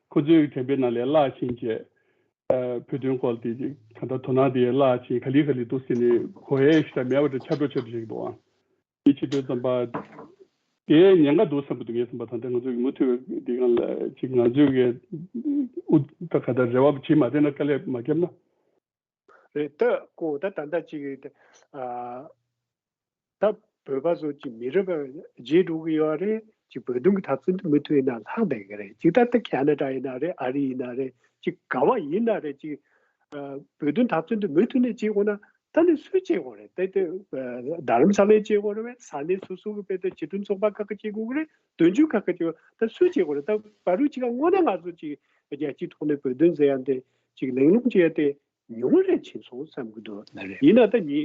ཁོ་ཚོའི་དྲན་པའི་ནང་ལས་བརླག་ཕྱིན་བྱས། ཨ་བོད་དོན་སྐོར་དེ་གང་ལྟར་དོ་སྣང་དེ་བརླག་ཕྱིན། ག་ལེ་ག་ལེ་འདུག་ཟེར་ནས་གོ་ཡས་ཤིག་ད་མེད་པ་འདྲ་ཆགས་འགྲོ་ཆགས་འགྲོ་བྱེད་ཀྱི་འདུག་ཨང་། དེ་བྱེད་དུས་ཙམ་པ་དེ་ཉེན་ཁ་འདུག་བསམ་གྱི་འདུག་ངས་བསམ་པ་ད་ལྟ་ང་ཚོ་གི་མུ་མཐུད་དེ་གང་ལ་ཅིག་ང་ཚོའི་གི་ཨུ་ད་ག་ད་རེ་བ་བྱེད་མ་བསྡད་ན་དཀའ་ལས་མ་བརྒྱབ་ན། རེད། ད་ཁོ་ད་ད་ལྟ་ཅིག་ཨ་ད་བོད་པ་ཚོ་ཅིག་མི་རབས་རྗེས་འགྲོ་གི་ཡོད་རེད། ཅིག་བོད་དོན་གྱི་འཐབ་རྩོད་འདི་མུ་མཐུད་ཡིན་ན་ལྷག་བསྡད་ཀྱི་རེད། ཅིག་ད་ལྟ་ཁེ་ན་ཌ་ཡིན་ན་རེད། ཨ་རི་ཡིན་ན་རེད། ཅིག་ག་བ་ཡིན་ན་རེད། ཅིག་ཨ་བོད་དོན་འཐབ་རྩོད་འདི་མུ་མཐུད་ནས་བྱེད་དགོས་ན་ད་ནི་སུས་བྱེད་དགོས་རེད། ད་ལྟ་ཨ་རྡ་རམ་ས་ལས་བྱེད་དགོས་རེད་བས། ས་གནས་སོ་སོ་གི་བས་ད་སྤྱི་མཐུན་ཚོགས་པ་ཁག་གི་བྱེད་དགོས་ཀྱི་རེད། དོན་གཅོད་ཁག་གི་བྱེད་དགོས། ད་སུས་བྱེད་དགོས་རེད། ད་བར་རུ་ཅིག་ག་དངོས་གནས་ང་ཚོ་ཅིག་རྒྱལ་སྤྱིའི་ཐོག་ནས་བོད་དོན་ཟེར་ཡ་འདི་ཅིག་གླེང་སློང་བྱེད་ཡ་དེ་ཉུང་རུ་ཕྱིན་སོང་བསམ་གྱི་འདུག་ལགས་རེད། ཡིན་ན་ད་ཉི་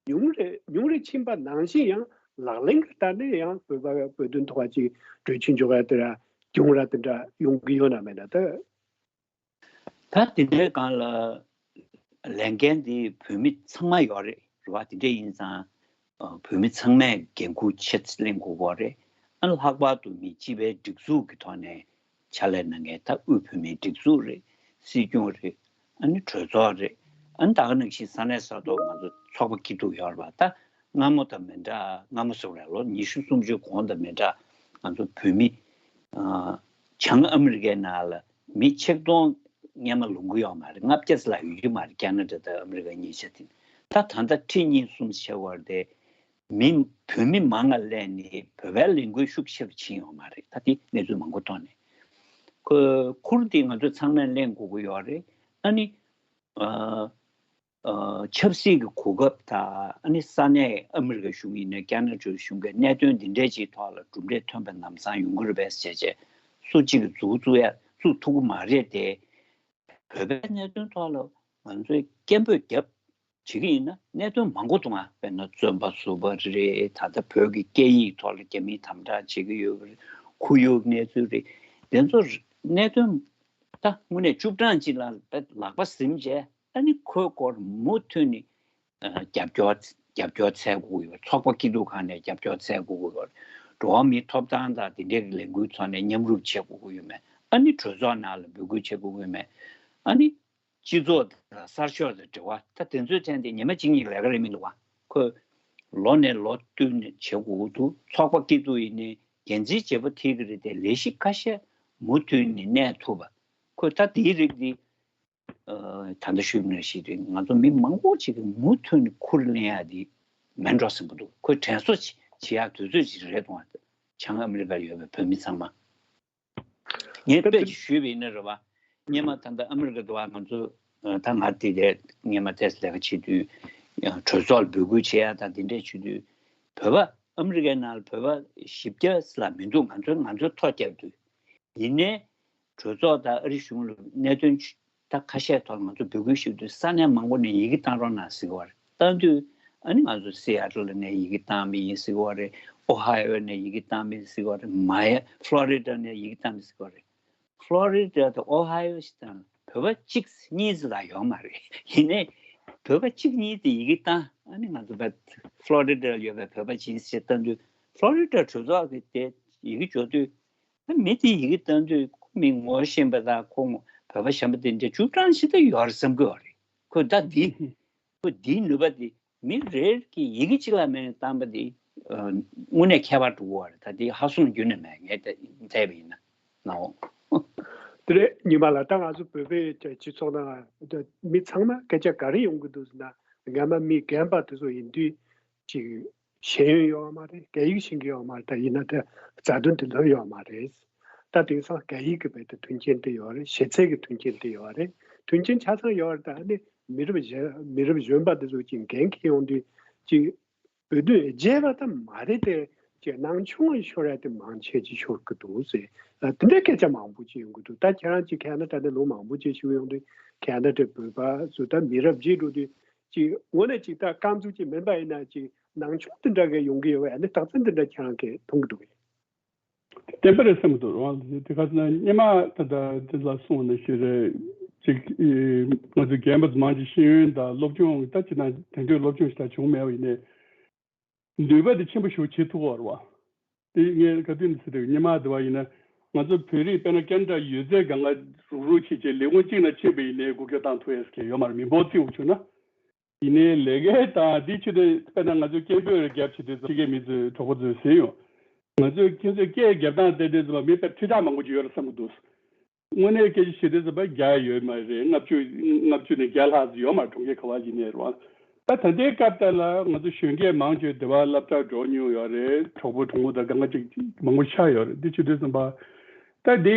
ཉུང་རུ་ཉུང་རུ་ཕྱིན་པ་ནང་བཞིན་ཡང་ལག་ལེན་གྱི་ལྟ་ནས་ཡང་བོད་པ་བོད་དོན་ཐོག་ཅིག་གྲོས་ཆོད་འཇོག་ཡ་དེ་ར་གྱོང་ར་དེ་འདྲ་ཡོང་གི་ཡོད་ན་མེད་ན་ད། ད་དེ་འདྲའི་སྒང་ལ་ལས་འགན་འདི་བོད་མི་ཚང་མ་ཡོད་རེད། རེད་བ། དེ་འདྲ་ཡིན་ཙང་ཨ་བོད་མི་ཚང་མས་འགན་འཁུར་ཆེ་ཙམ་ལེན་དགོས་ཀྱི་རེད། ཨ་ལྷག་པར་དུ་མི་སྤྱི་པའི་སྒྲིག་འཛུགས་ཀྱི་ཐོག་ནས་ཕྱག་ལས་གནང་མཁན་ད་དབུས་བོད་མིའི་སྒྲིག་འཛུགས་རེད། སྲིད་སྐྱོང་རེད། ཨ་ནི་གྲོས་ཚོགས་རེད། ཨ་ནི་ད་ག་ནང་བཞིན་ས་གནས་ས་ཐོག་ང་ཚོ་ཚོགས་པ་སྐྱིད་སྡུག་ཡོད་རེད་བ། ད་སྔ་མོ་དང་མི་འདྲ། སྔ་མོ་ཟེར་བ་རེད། ལོ་ཉི་ཤུ་སུམ་ཅུ་གོང་དང་མི་འདྲ། ང་ཚོ་བོད་མི་ཨ་བྱང་ཨ་མི་རི་ཀའི་ནང་ལ་མི་ཆིག་སྟོང་སྔོན་མ་ལོངས་ཀྱི་ཡོད་མ་རེད། ལྔ་བརྒྱ་ཙམ་ལྷག་ཡོད་ཀྱི་མ་རེད། ཁེ་ན་ཌ་དང་ཨ་མི་རི་ཀ་གཉིས་ཆ་དེ། ད་ད་ལྟ་ཁྲི་གཉིས་གསུམ་ཆེ་བ་དེ་མི་བོད་མི་མང་ང་སླེབས་ནས་བོད་པའི་ལས་འགུལ་ཤུགས་ཆེ་རུ་ཕྱིན་ཡོད་མ་རེད། ད་དེ་གནས་ཚུལ་མང་པོ་ཐོན་ནས་ཁོ་ཁུར་དེ་ང་ཚོ་ཚང་མས་ལེན་དགོས་ཀྱི་ཡོད་རེད། ཨ་ནི་ཨ། ཨ་ཆབ་སྲིད་ཀྱི་གོ་སྐབས་དང་ཨ་ནི་ས་གནས་ཨ་མི་རི་ཀ་གཞུང་ཡིན་ན་ཁེ་ན་ཌ་གཞུང་གི་གནད་དོན་འདི་འདྲའི་ཅིག་ཐོག་ལ་གྲུབ་འབྲས་ཐོན་པ་ལམ་སང་ཡོང་གི་རེད་པས་ཟེར་བྱས་སུ་གཅིག་གིས་མཛུབ་བཙུགས་ཡ་བཙུགས་ཐུབ་ཀྱི་མ་རེད་དེ། བོད་པའི་གནད་དོན་ཐོག་ལ་ང་ཚོས་སྐད་འབོད་རྒྱབ་བྱེད་ཀྱི་ཡིན་ན་གནད་དོན་མང་པོ་འདུག་ཨ། དཔེར་ན་བཙོན་པ་བཟོ་བ་རེད། ད་ལྟ་བོད་ཀྱི་སྐད་ཡིག་ཐོག་ལ་རྒྱ་མིས་དམ་དྲག་བྱེད་ཀྱི་ཡོད་པ་རེད། ཁོར་ཡུག་གནས་ཚུལ་རེད། དེ་ཚོ་གནད་དོན་ད་དངོས་གནས་བཅུ་གྲངས་ཅིག་ལ་ལག་པ་ཟིན་བྱས། ཨ་ནི་ཁོའི་སྐོར་མུ་མཐུད་ནས་ཨ་རྒྱབ་སྐྱོར་ རྒྱབ་སྐྱོར་འཚོལ་དགོས་ཀྱི་ཡོད། ཚོགས་པ་སྐྱིད་སྡུག་ཁང་ནས་རྒྱབ་སྐྱོར་འཚོལ་དགོས་ཀྱི་ཡོད། འགྲོ་བ་མིའི་ཐོབ་ཐང་དང་དེ་འདྲའི་ལས་འགུལ་ཚོགས་ནས་མཉམ་རུབ་བྱེད་དགོས་ཀྱི་ཡོད་མེད། ཨ་ནི་གྲོས་ཚོགས་ནང་ལ་འབོད་སྐུལ་བྱེད་དགོས་ཀྱི་ཡོད་མེད། ཨ་ནི་སྤྱི་ཚོགས་དང་གསར་ཤོག་དང་འབྲེལ་བ། ད་དེ་ཚོའི་ཐད་དེ་ཉི་མ་གཅིག་གཉིས་ལས་ཀ་རེད་མི་འདུག་བ། ཁོས་ལོ་ནས་ལོ་བསྟུད་ནས་བྱེད་དགོས་ཀྱི་འདུག་ཚོགས་པ་སྐྱིད་སྡུག་ཡིན་ནའི་འགན་འཛིན་བྱེད་པོ་ཐིག་གི་རེད་དེ། ལས་གཞི་ཁ་ཤས་མུ་མཐུད་ནས་གནས་ཐུབ་པ། ཁོས་ད་དེའི་རིགས་འདི། ཨ། ད་ལྟ་ཞུས་པ་ནང་བཞིན་རེད། ང་ཚོ་མི་མང་པོ་ཅིག་གིས་མུ་མཐུད་ནས་ཁུར་ལེན་ཡག་འདི་མེད་འགྲོ་བསམ་གྱི་འདུག་ཁོས་དྲན་གསོ་བྱེད་ཡག་དུས་ཚོད་ཅིག་རེད་འདུག་བ། བྱང་ཨ་མི་རི་ཀར་ཡོད་པའི་བོད་མི་ཚང་མ། ངས་དཔེ་ཅིག་ཞུས་པ་ཡིན་ན་རེད་བ། སྔོན་མ་ད་ལྟ་ཨ་མི་རི་ཀ་འདྲ་བ་ང་ཚོ། ཨ། ད་ང་དེ་གའི་སྔོན་མ་ཏོག་ཙམ་ལས་ཀ་བྱེད་དུས། ཡང་གྲོས་ཚོགས་ལ་འབོད་སྐུལ་བྱེད་ཡག་དང་དེ་འདྲས་བྱེད་དུས། བོད་པ་ཨ་མི་རི་ཀའི་ནང་ལ་བོད་པ་བཞི་བརྒྱ་ལ་མི་འདུག་ང་ཚོ་ང་ཚོའི་ཐོ་བརྒྱབ་དུས། ཡིན་ནའི། གྲོས་ཚོགས་དང་ཨ་རི་གཞུང་ལ་གནད་དོན་ཆུ་ད་ཁ་ཤས་ཐོག་ང་ཚོ་འབོད་སྐུལ་ཞུ་དུས་ས་གནས་མང་པོ་ནས་ཡི་གེ་བཏང་རོགས་གནང་ཟེར་གྱི་ཡོད་རེད། བཏང་དུས་ཨ་ནི་ང་ཚོ་སི་ཨེ་ཊལ་ནས་ཡི་གེ་བཏང་བ་ཡིན་ཟེར་གྱི་ཡོད་རེད། ཨོ་ཧའི་ཡོ་ནས་ཡི་གེ་བཏང་བ་ཡིན་ཟེར་གྱི་ཡོད་རེད། མ་ཡ་ཕློ་རི་ཌ་ནས་ཡི་གེ་བཏང་བ་ཡིན་ཟེར་གྱི་ཡོད་རེད། ཕློ་རི་ཌ་དང་ཨོ་ཧའི་ཡོ་ཞིག་དང་བོད་པ་གཅིག་གཉིས་ཙམ་ལ་ཡོད་མ་རེད། ཡིན་ནའི་བོད་པ་གཅིག་གཉིས་དེ་ཡི་གེ་བཏང་། ཨ་ནི་ང་ཚོ་བོད་ཕློ་རི་ཌ་ལ་ཡོད་པའི་བོད་པ་ཅིག་ཞེས་བཏང་དུས་ཕློ་རི་ཌ་གྲོས་ཚོགས་ཀྱི་དེ་ཡི་གེ་འབྱོར་དུས། མི་དེ་ཡི་གེ་བཏང་དུས་ཁོ་མི་ངོ་ཤེས་པ་དང་ཁོ་བོད་པ་གཞན་པ་དེ་འདྲ་བཅུ་གྲངས་ཤིག་ད་ཡོད་རེད་བསམ་གྱི་ཡོད་རེད། ཁོ་ད་འདི་ཁོ་འདིའི་ནུས་པ་དེ་མི་རེ་གི་ཡི་གེ་གཅིག་ལ་མེད་བཏང་པ་དེ་དངོས་གནས་ཁྱད་པར་འགྲོ་གི་ཡོད་རེད། ད་དེ་ཧ་སོང་རྒྱུན་ནས་མེད། ངས་ད་མཛད་པ་ཡིན་ན་ནའོ། དེ་རེད། ཉི་མ་ལགས། ད་ང་ཚོ་བོད་པའི་སྤྱི་ཚོགས་ནང་མི་ཚང་མ་སྐད་ཆ་ག་རེ་ཡོང་གི་འདུག་ཟེར་ན། སྔ་མ་མི་རྒན་པ་དེ་ཚོ་ཡིན་དུས་ཅིག་ཤེས་ཡོན་ཡོད་མ་རེད། སྐད་ཡིག་ཤེས་ཀྱི་ཡོད་མ་རེད། ད་ཡིན་ན་ད་རྩ་དོན་དེ་ལབ་ཡོད་མ་རེད། ད་དེང་སང་སྐད་ཡིག་གི་བར་དུ་མཐུན་རྐྱེན་དེ་ཡོད་རེད། ཤེས་ཚད་ཀྱི་མཐུན་རྐྱེན་དེ་ཡོད་རེད། མཐུན་རྐྱེན་ཆ་ཚང་ཡོད་རེད། ད་ནི་མི་རབས་གཞན་མི་རབས་གཞོན་པ་དེ་ཚོ་ཅིག་འགན་འཁྱེར་ཡོང་དུས་ཅིག་བོད་དོན་བརྗེད་པ་ད་མ་རེད་དེ། ཅིག་སྣང་ཆུང་ཤོར་ཡ་དེ་མང་ཆེ་ཅིག་ཤོར་གི་འདུག་ཟེར། ཨ། དེ་འདྲའི་སྐད་ཆ་མང་པོ་ཅིག་ཡོང་གི་འདུག་ད་ཁྱེད་རང་ཅིག་ཁ་ན་ཌ་ནས་ལོ་མང་པོ་ཅིག་བཞུགས་ཡོང་དུས། ཁ་ན་ཌའི་བོད་པ་ཚོ་ད་མི་རབས་བརྗེས་འགྲོ་དུས། ཅིག་དངོས་གནས་ཅིག་ད་རྐང་བཙུགས་ཅིག་མིན་པ་ཡིན་ན་ཅིག་སྣང་ཆུང་དེ་འདྲ་གི་ཡོང་གི་ཡོད་པས། ཨ་ནི་རྟགས་མཚན་དེ་འདྲ་ཁྱེད་རང་གིས་མཐོང་གི་འདུག་གས། བདེན་པ་རེད་བསམ་གྱི་འདུག་རང་དེ་ག་ཟེར་ན་སྔོན་མ་ད་ལྟ་འདི་ལ་གསུངས་པ་ནང་བཞིན་རེད། ཅིག་ཨེ། ང་ཚོ་རྒན་པ་ཚོ་མང་ཆེ་ཤེས་ཡོན་དང་སློབ་སྦྱོང་ད་ཅི་ན་དེང་དུས་སློབ་སྦྱོང་ཞིག་ད་བྱུང་མེད་པ་ཡིན་ནའི། ནུས་པ་དེ་ཆེན་པོ་ཞིག་བྱེད་ཐུབ་པ་རེད་བ། དེ་ངས་ག་དུས་ནས་ཟེར་དུས་སྔོན་མ་དེ་བ་ཡིན་ན། ང་ཚོ་བོད་རིགས་དཔེར་ན་ཁ་ན་ཌ་ཡོད་ཚད་སྒང་ག་རུག་རུག་བྱེད་བྱེད་ལས་ཁུངས་གཅིག་ནང་ཕྱིན་པ་ཡིན་ནའི་སྒུག་སྐྱོར་བཏང་ཐུབ་ཡས་ཟེར་མཁན་ཡོད་མ་རེད། མི་འབོར་བརྩི་འོང་བྱུང་ན། ཡིན་ནའི་ལས་ཀའི་དང་དེ་ཕྱི་དེ་དཔེར་ན་ང་ཚོ་སྐད་འབོད་རེ་བརྒྱབ་བྱེད་དུས་ཙམ་ཕྱི་རྒྱལ་མི་ཚོས་གྲོགས་པོ་ཚོས་ཟེར་ཡོང་། ང་ཚོས་ཁྱེད་ཚོས་སྐད་རྒྱབ་སྟངས་བལྟས་དུས་ཙམ་པ་མི་དཔེ་ཁྲི་ཕྲག་མང་པོ་ཅིག་ཡོད་རེད་བསམ་གྱི་འདུག་དངོས་གནས་སྐད་ཆ་བཤད་དུས་ཙམ་པ་བརྒྱ་ཡོད་མ་རེད། ལྔ་བཅུ་ལྔ་བཅུ་ནས་བརྒྱ་ལྷག་ཙམ་ཡོད་མ་རེད། གྲོང་ཁྱེར་ག་བ་ཡིན་ནའི་རེད་བ། ད་ད་ལྟའི་སྐབས་དེ་ལ་ང་ཚོ་གཞོན་སྐྱེས་མང་ཆེ་བ་སློབ་གྲྭར་འགྲོ་མྱོང་ཡོད་རེད། གྲོགས་པོ་གྲོགས་མོ་དང་སྒང་ག་ཅིག་མང་པོ་ཆགས་ཡོད་རེད། འདི་བྱེད་དུས་ཙམ་པ་ད་འདི་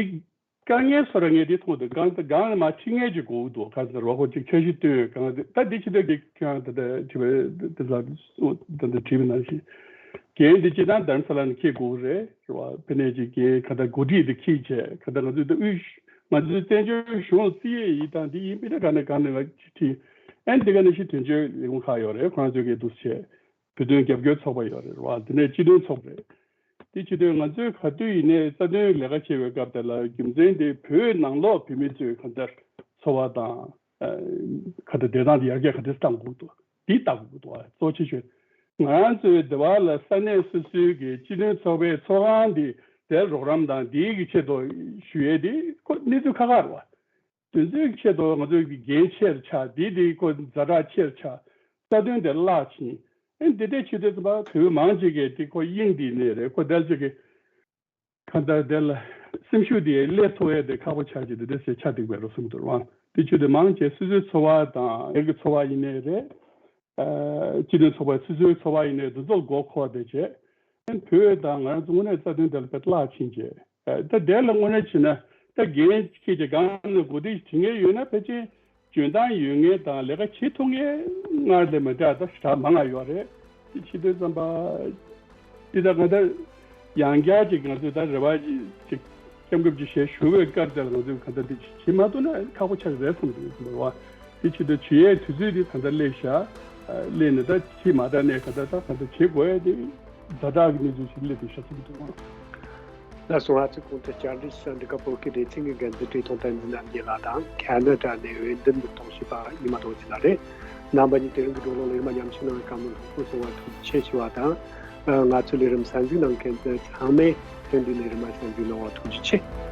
དཀའ་ངལ་བཟོ་འདྲ་ངས་འདི་མཐོང་དུས་སྒང་ད་སྒང་ལ་མར་ཁྲིད་མཁན་ཅིག་དགོས་ཀྱི་འདུག་ག་ཚོད་རོགས་པ་ཅིག་འཆར་གཞི་བཏོན། སྒང་ད་ད་འདི་བྱེད་དུས་འདི་ཁྱེད་རང་ད་ལྟ་དྲི་བ་འདི་ལ་ད་ལྟ་དྲིས་པ་ནང་བཞིན་འགན་འདི་སྤྱིར་བཏང་རྡ་རམ་ས་ལ་ནས་འཁྱེར་དགོས་ཀྱི་རེད། རེད་བ། ཕ་ནས་ཅིག་གིས་ག་ད་འགོ་ཁྲིད་དེ་ཁྲིད་བྱས། ག་ད་ང་ཚོའི་ད་དབུས་ང་ཚོའི་བཙན་བྱོལ་གཞུང་སྲིད་ཡིན་དང་འདི་ཡིན་པའི་ད་ག་ནས་ག་ནས་ལ་ཁྲིད། ཨན་འདི་ག་ནས་ཤི་དོན་གཅོད་ལས་ཁུངས་ཁག་ཡོད་རེད། ཁོ་རང་ཚོའི་གི་འདུག་བྱས། བོད་དོན་རྒྱབ་སྐྱོར་ཚོགས་པ་ཡོད་རེད་བ། དེ་ནས་སྤྱི་མཐུན་ཚོགས་པ་རེད། དེ་བྱེད་དུས་ང་ཚོས་ག་དུས་ཡིན་ནའི་རྩ་དོན་ལས་ཀ་བྱེད་པའི་སྐབས་དེ་ལ་རྒྱུ་མཚན་དེ་བོད་ནང་ལོགས་བོད་མི་ཚོས་ག་ད་འཚོ་བ་དང་། ཨ། ག་ད་བདེ་ཐང་དེ་ཡར་རྒྱས་ག་འདྲས་བཏང་དགོས་འདུག་འདི་ལྟ་དགོས་འདུག་གཙོ་ཆེ་ཤོས། ང་རང་ཚོའི་སྡེ་བ་ལ་ས་གནས་སོ་སོའི་གི་སྤྱི་མཐུན་ཚོགས་པའི་ཚོགས་ཁང་འདི་དེར་རོགས་རམ་དང་འདིའི་གི་ཆེད་དུ་ཞུ་ཡས་འདི་ཁོ་གནས་ཚུལ་ཁག་ཁག་རེད་བ། དེ་ཚོའི་ཆེད་དུ་ང་ཚོའི་གི་འགན་ཆེར་ཆགས། འདི་འདི་ཁོ་ཛ་དྲག་ཆེར་ཆགས། རྩ་དོན་དེ་བརླག་ཕྱིན། ཨེ་འདི་འདྲས་བྱེད་དུས་ཙམ་པ་བོད་མི་མང་ཆེ་གས་དེ་ཁོ་དབྱིངས་འདི་ནས་རེད། ཁོ་དལ་ཆེ་གི་གང་ལྟར་དེ་ལ་སེམས་ཤུགས་དེ་སླེབས་ཐུབ་ཡས་དེ་ཁག་པོ་ཆགས་ཀྱི་འདུག་དེ་ཟེར་ཆགས་འདུག་པའི་རོ་གསུངས་འདུག་རང་དེ་ཆེད་དུ་མང་ཆེ་སོ་སོའི་ཚོ་བ་དང་སྒེར་གྱི་ཚོ་བ་ཡིན་ནའི་རེད། ཨ། སྤྱི་མཐུན་ཚོགས་པ་སོ་སོའི་ཚོ་བ་ཡིན་ནའི་འདི་ཚོ་མགོ་འཁོར་བསྡད་བྱས། ཨ། བོད་དང་ང་རང་ཚོ་དངོས་གནས་རྩ་དོན་དེ་ལ་དཔེ་བརླག་ཕྱིན་བྱས། ཨ། ད་དེ་ལ་དངོས་གནས་བྱས་ན་ད་འགན་འཁྱེར་བྱས་སྒང་ནས་གོ་སྒྲིག་བྱེད་མཁན་ཡོད་ན་ཕལ་ཆེར་འཇོན་ཐང་ཡོད་མཁན་དང་ལས་ཀ་བྱེད་ཐུབ་མཁན་སྔར་ལས་མི་འདྲ་ད་ཞེ་དྲག་མང་ང་ཡོད་རེད། དེ་བྱེད་དུས་ཙམ་པ། འདི་ད་གང་ལྟར་ཡང་བསྐྱར་ཅིག་ང་ཚོས་ད་རེ་བ་ཅིག་ཅིག་སྐྱབས་མགོན་ཅིག་ཞལ་བཞུགས་པའི་སྐབས་དེ་ལ་ང་ཚོས་གང་ལྟར་འདི་བྱེད་མ་ཐུབ་ན་ཁག་པོ་ཆགས་རེད་བསམ་གྱི་འདུག་བ། དེ་བྱེད་དུས་བྱེད་ཡས་དུས་ཚོད་འདི་ད་ལྟ་སླེབས་ཤག་སླེབས་ནས་ད་བྱེད་མ་ད་ནས་གང་ལྟར་ད་གང་ལྟར་བྱེད་དགོས་ཡས་དེ་ཛ་དྲག་གི་གནས་ཚུལ་ཞིག་སླེབས་འདུག་ཤག་བསམ་གྱི་འདུག་བ། ལགས་སོ། ང་ཚོའི་གོང་དུ་བཅར་འདྲི་ཞུ་ས་འདི་ག་བོད་ཀྱི་སྡེ་ཚན་གྱི་འགན་འཛིན་བཀྲས་མཐོང་བསྟན་འཛིན་རྣམ་རྒྱལ་ལགས་དང་། ཁ་ན་ཌ་ནས་འོས་འདེམས་གཏོང་བྱས་པ་ཉི་མ་རྡོ་རྗེ་ལགས་རེད། རྣམ་པ་གཉིས་དེ་རིང་གི་བགྲོ་གླེང་ལ་ཡིན་པ་ཉམས་ཞིབ་གནང་བའི་བཀའ་མོལ་ལྷུག་པོ་གསུང་བར་ཐུགས་རྗེ་ཆེ་ཞུ་བ་དང་། ཨ། ང་ཚོའི་ལས་རིམ་གསན་གཟིགས་གནང་མཁན་ཚང་མས་ཐེངས་འདིའི་ལས་རིམ་ལ་གསན་གཟིགས་གནང་བར་ཐུགས་རྗེ་ཆེ།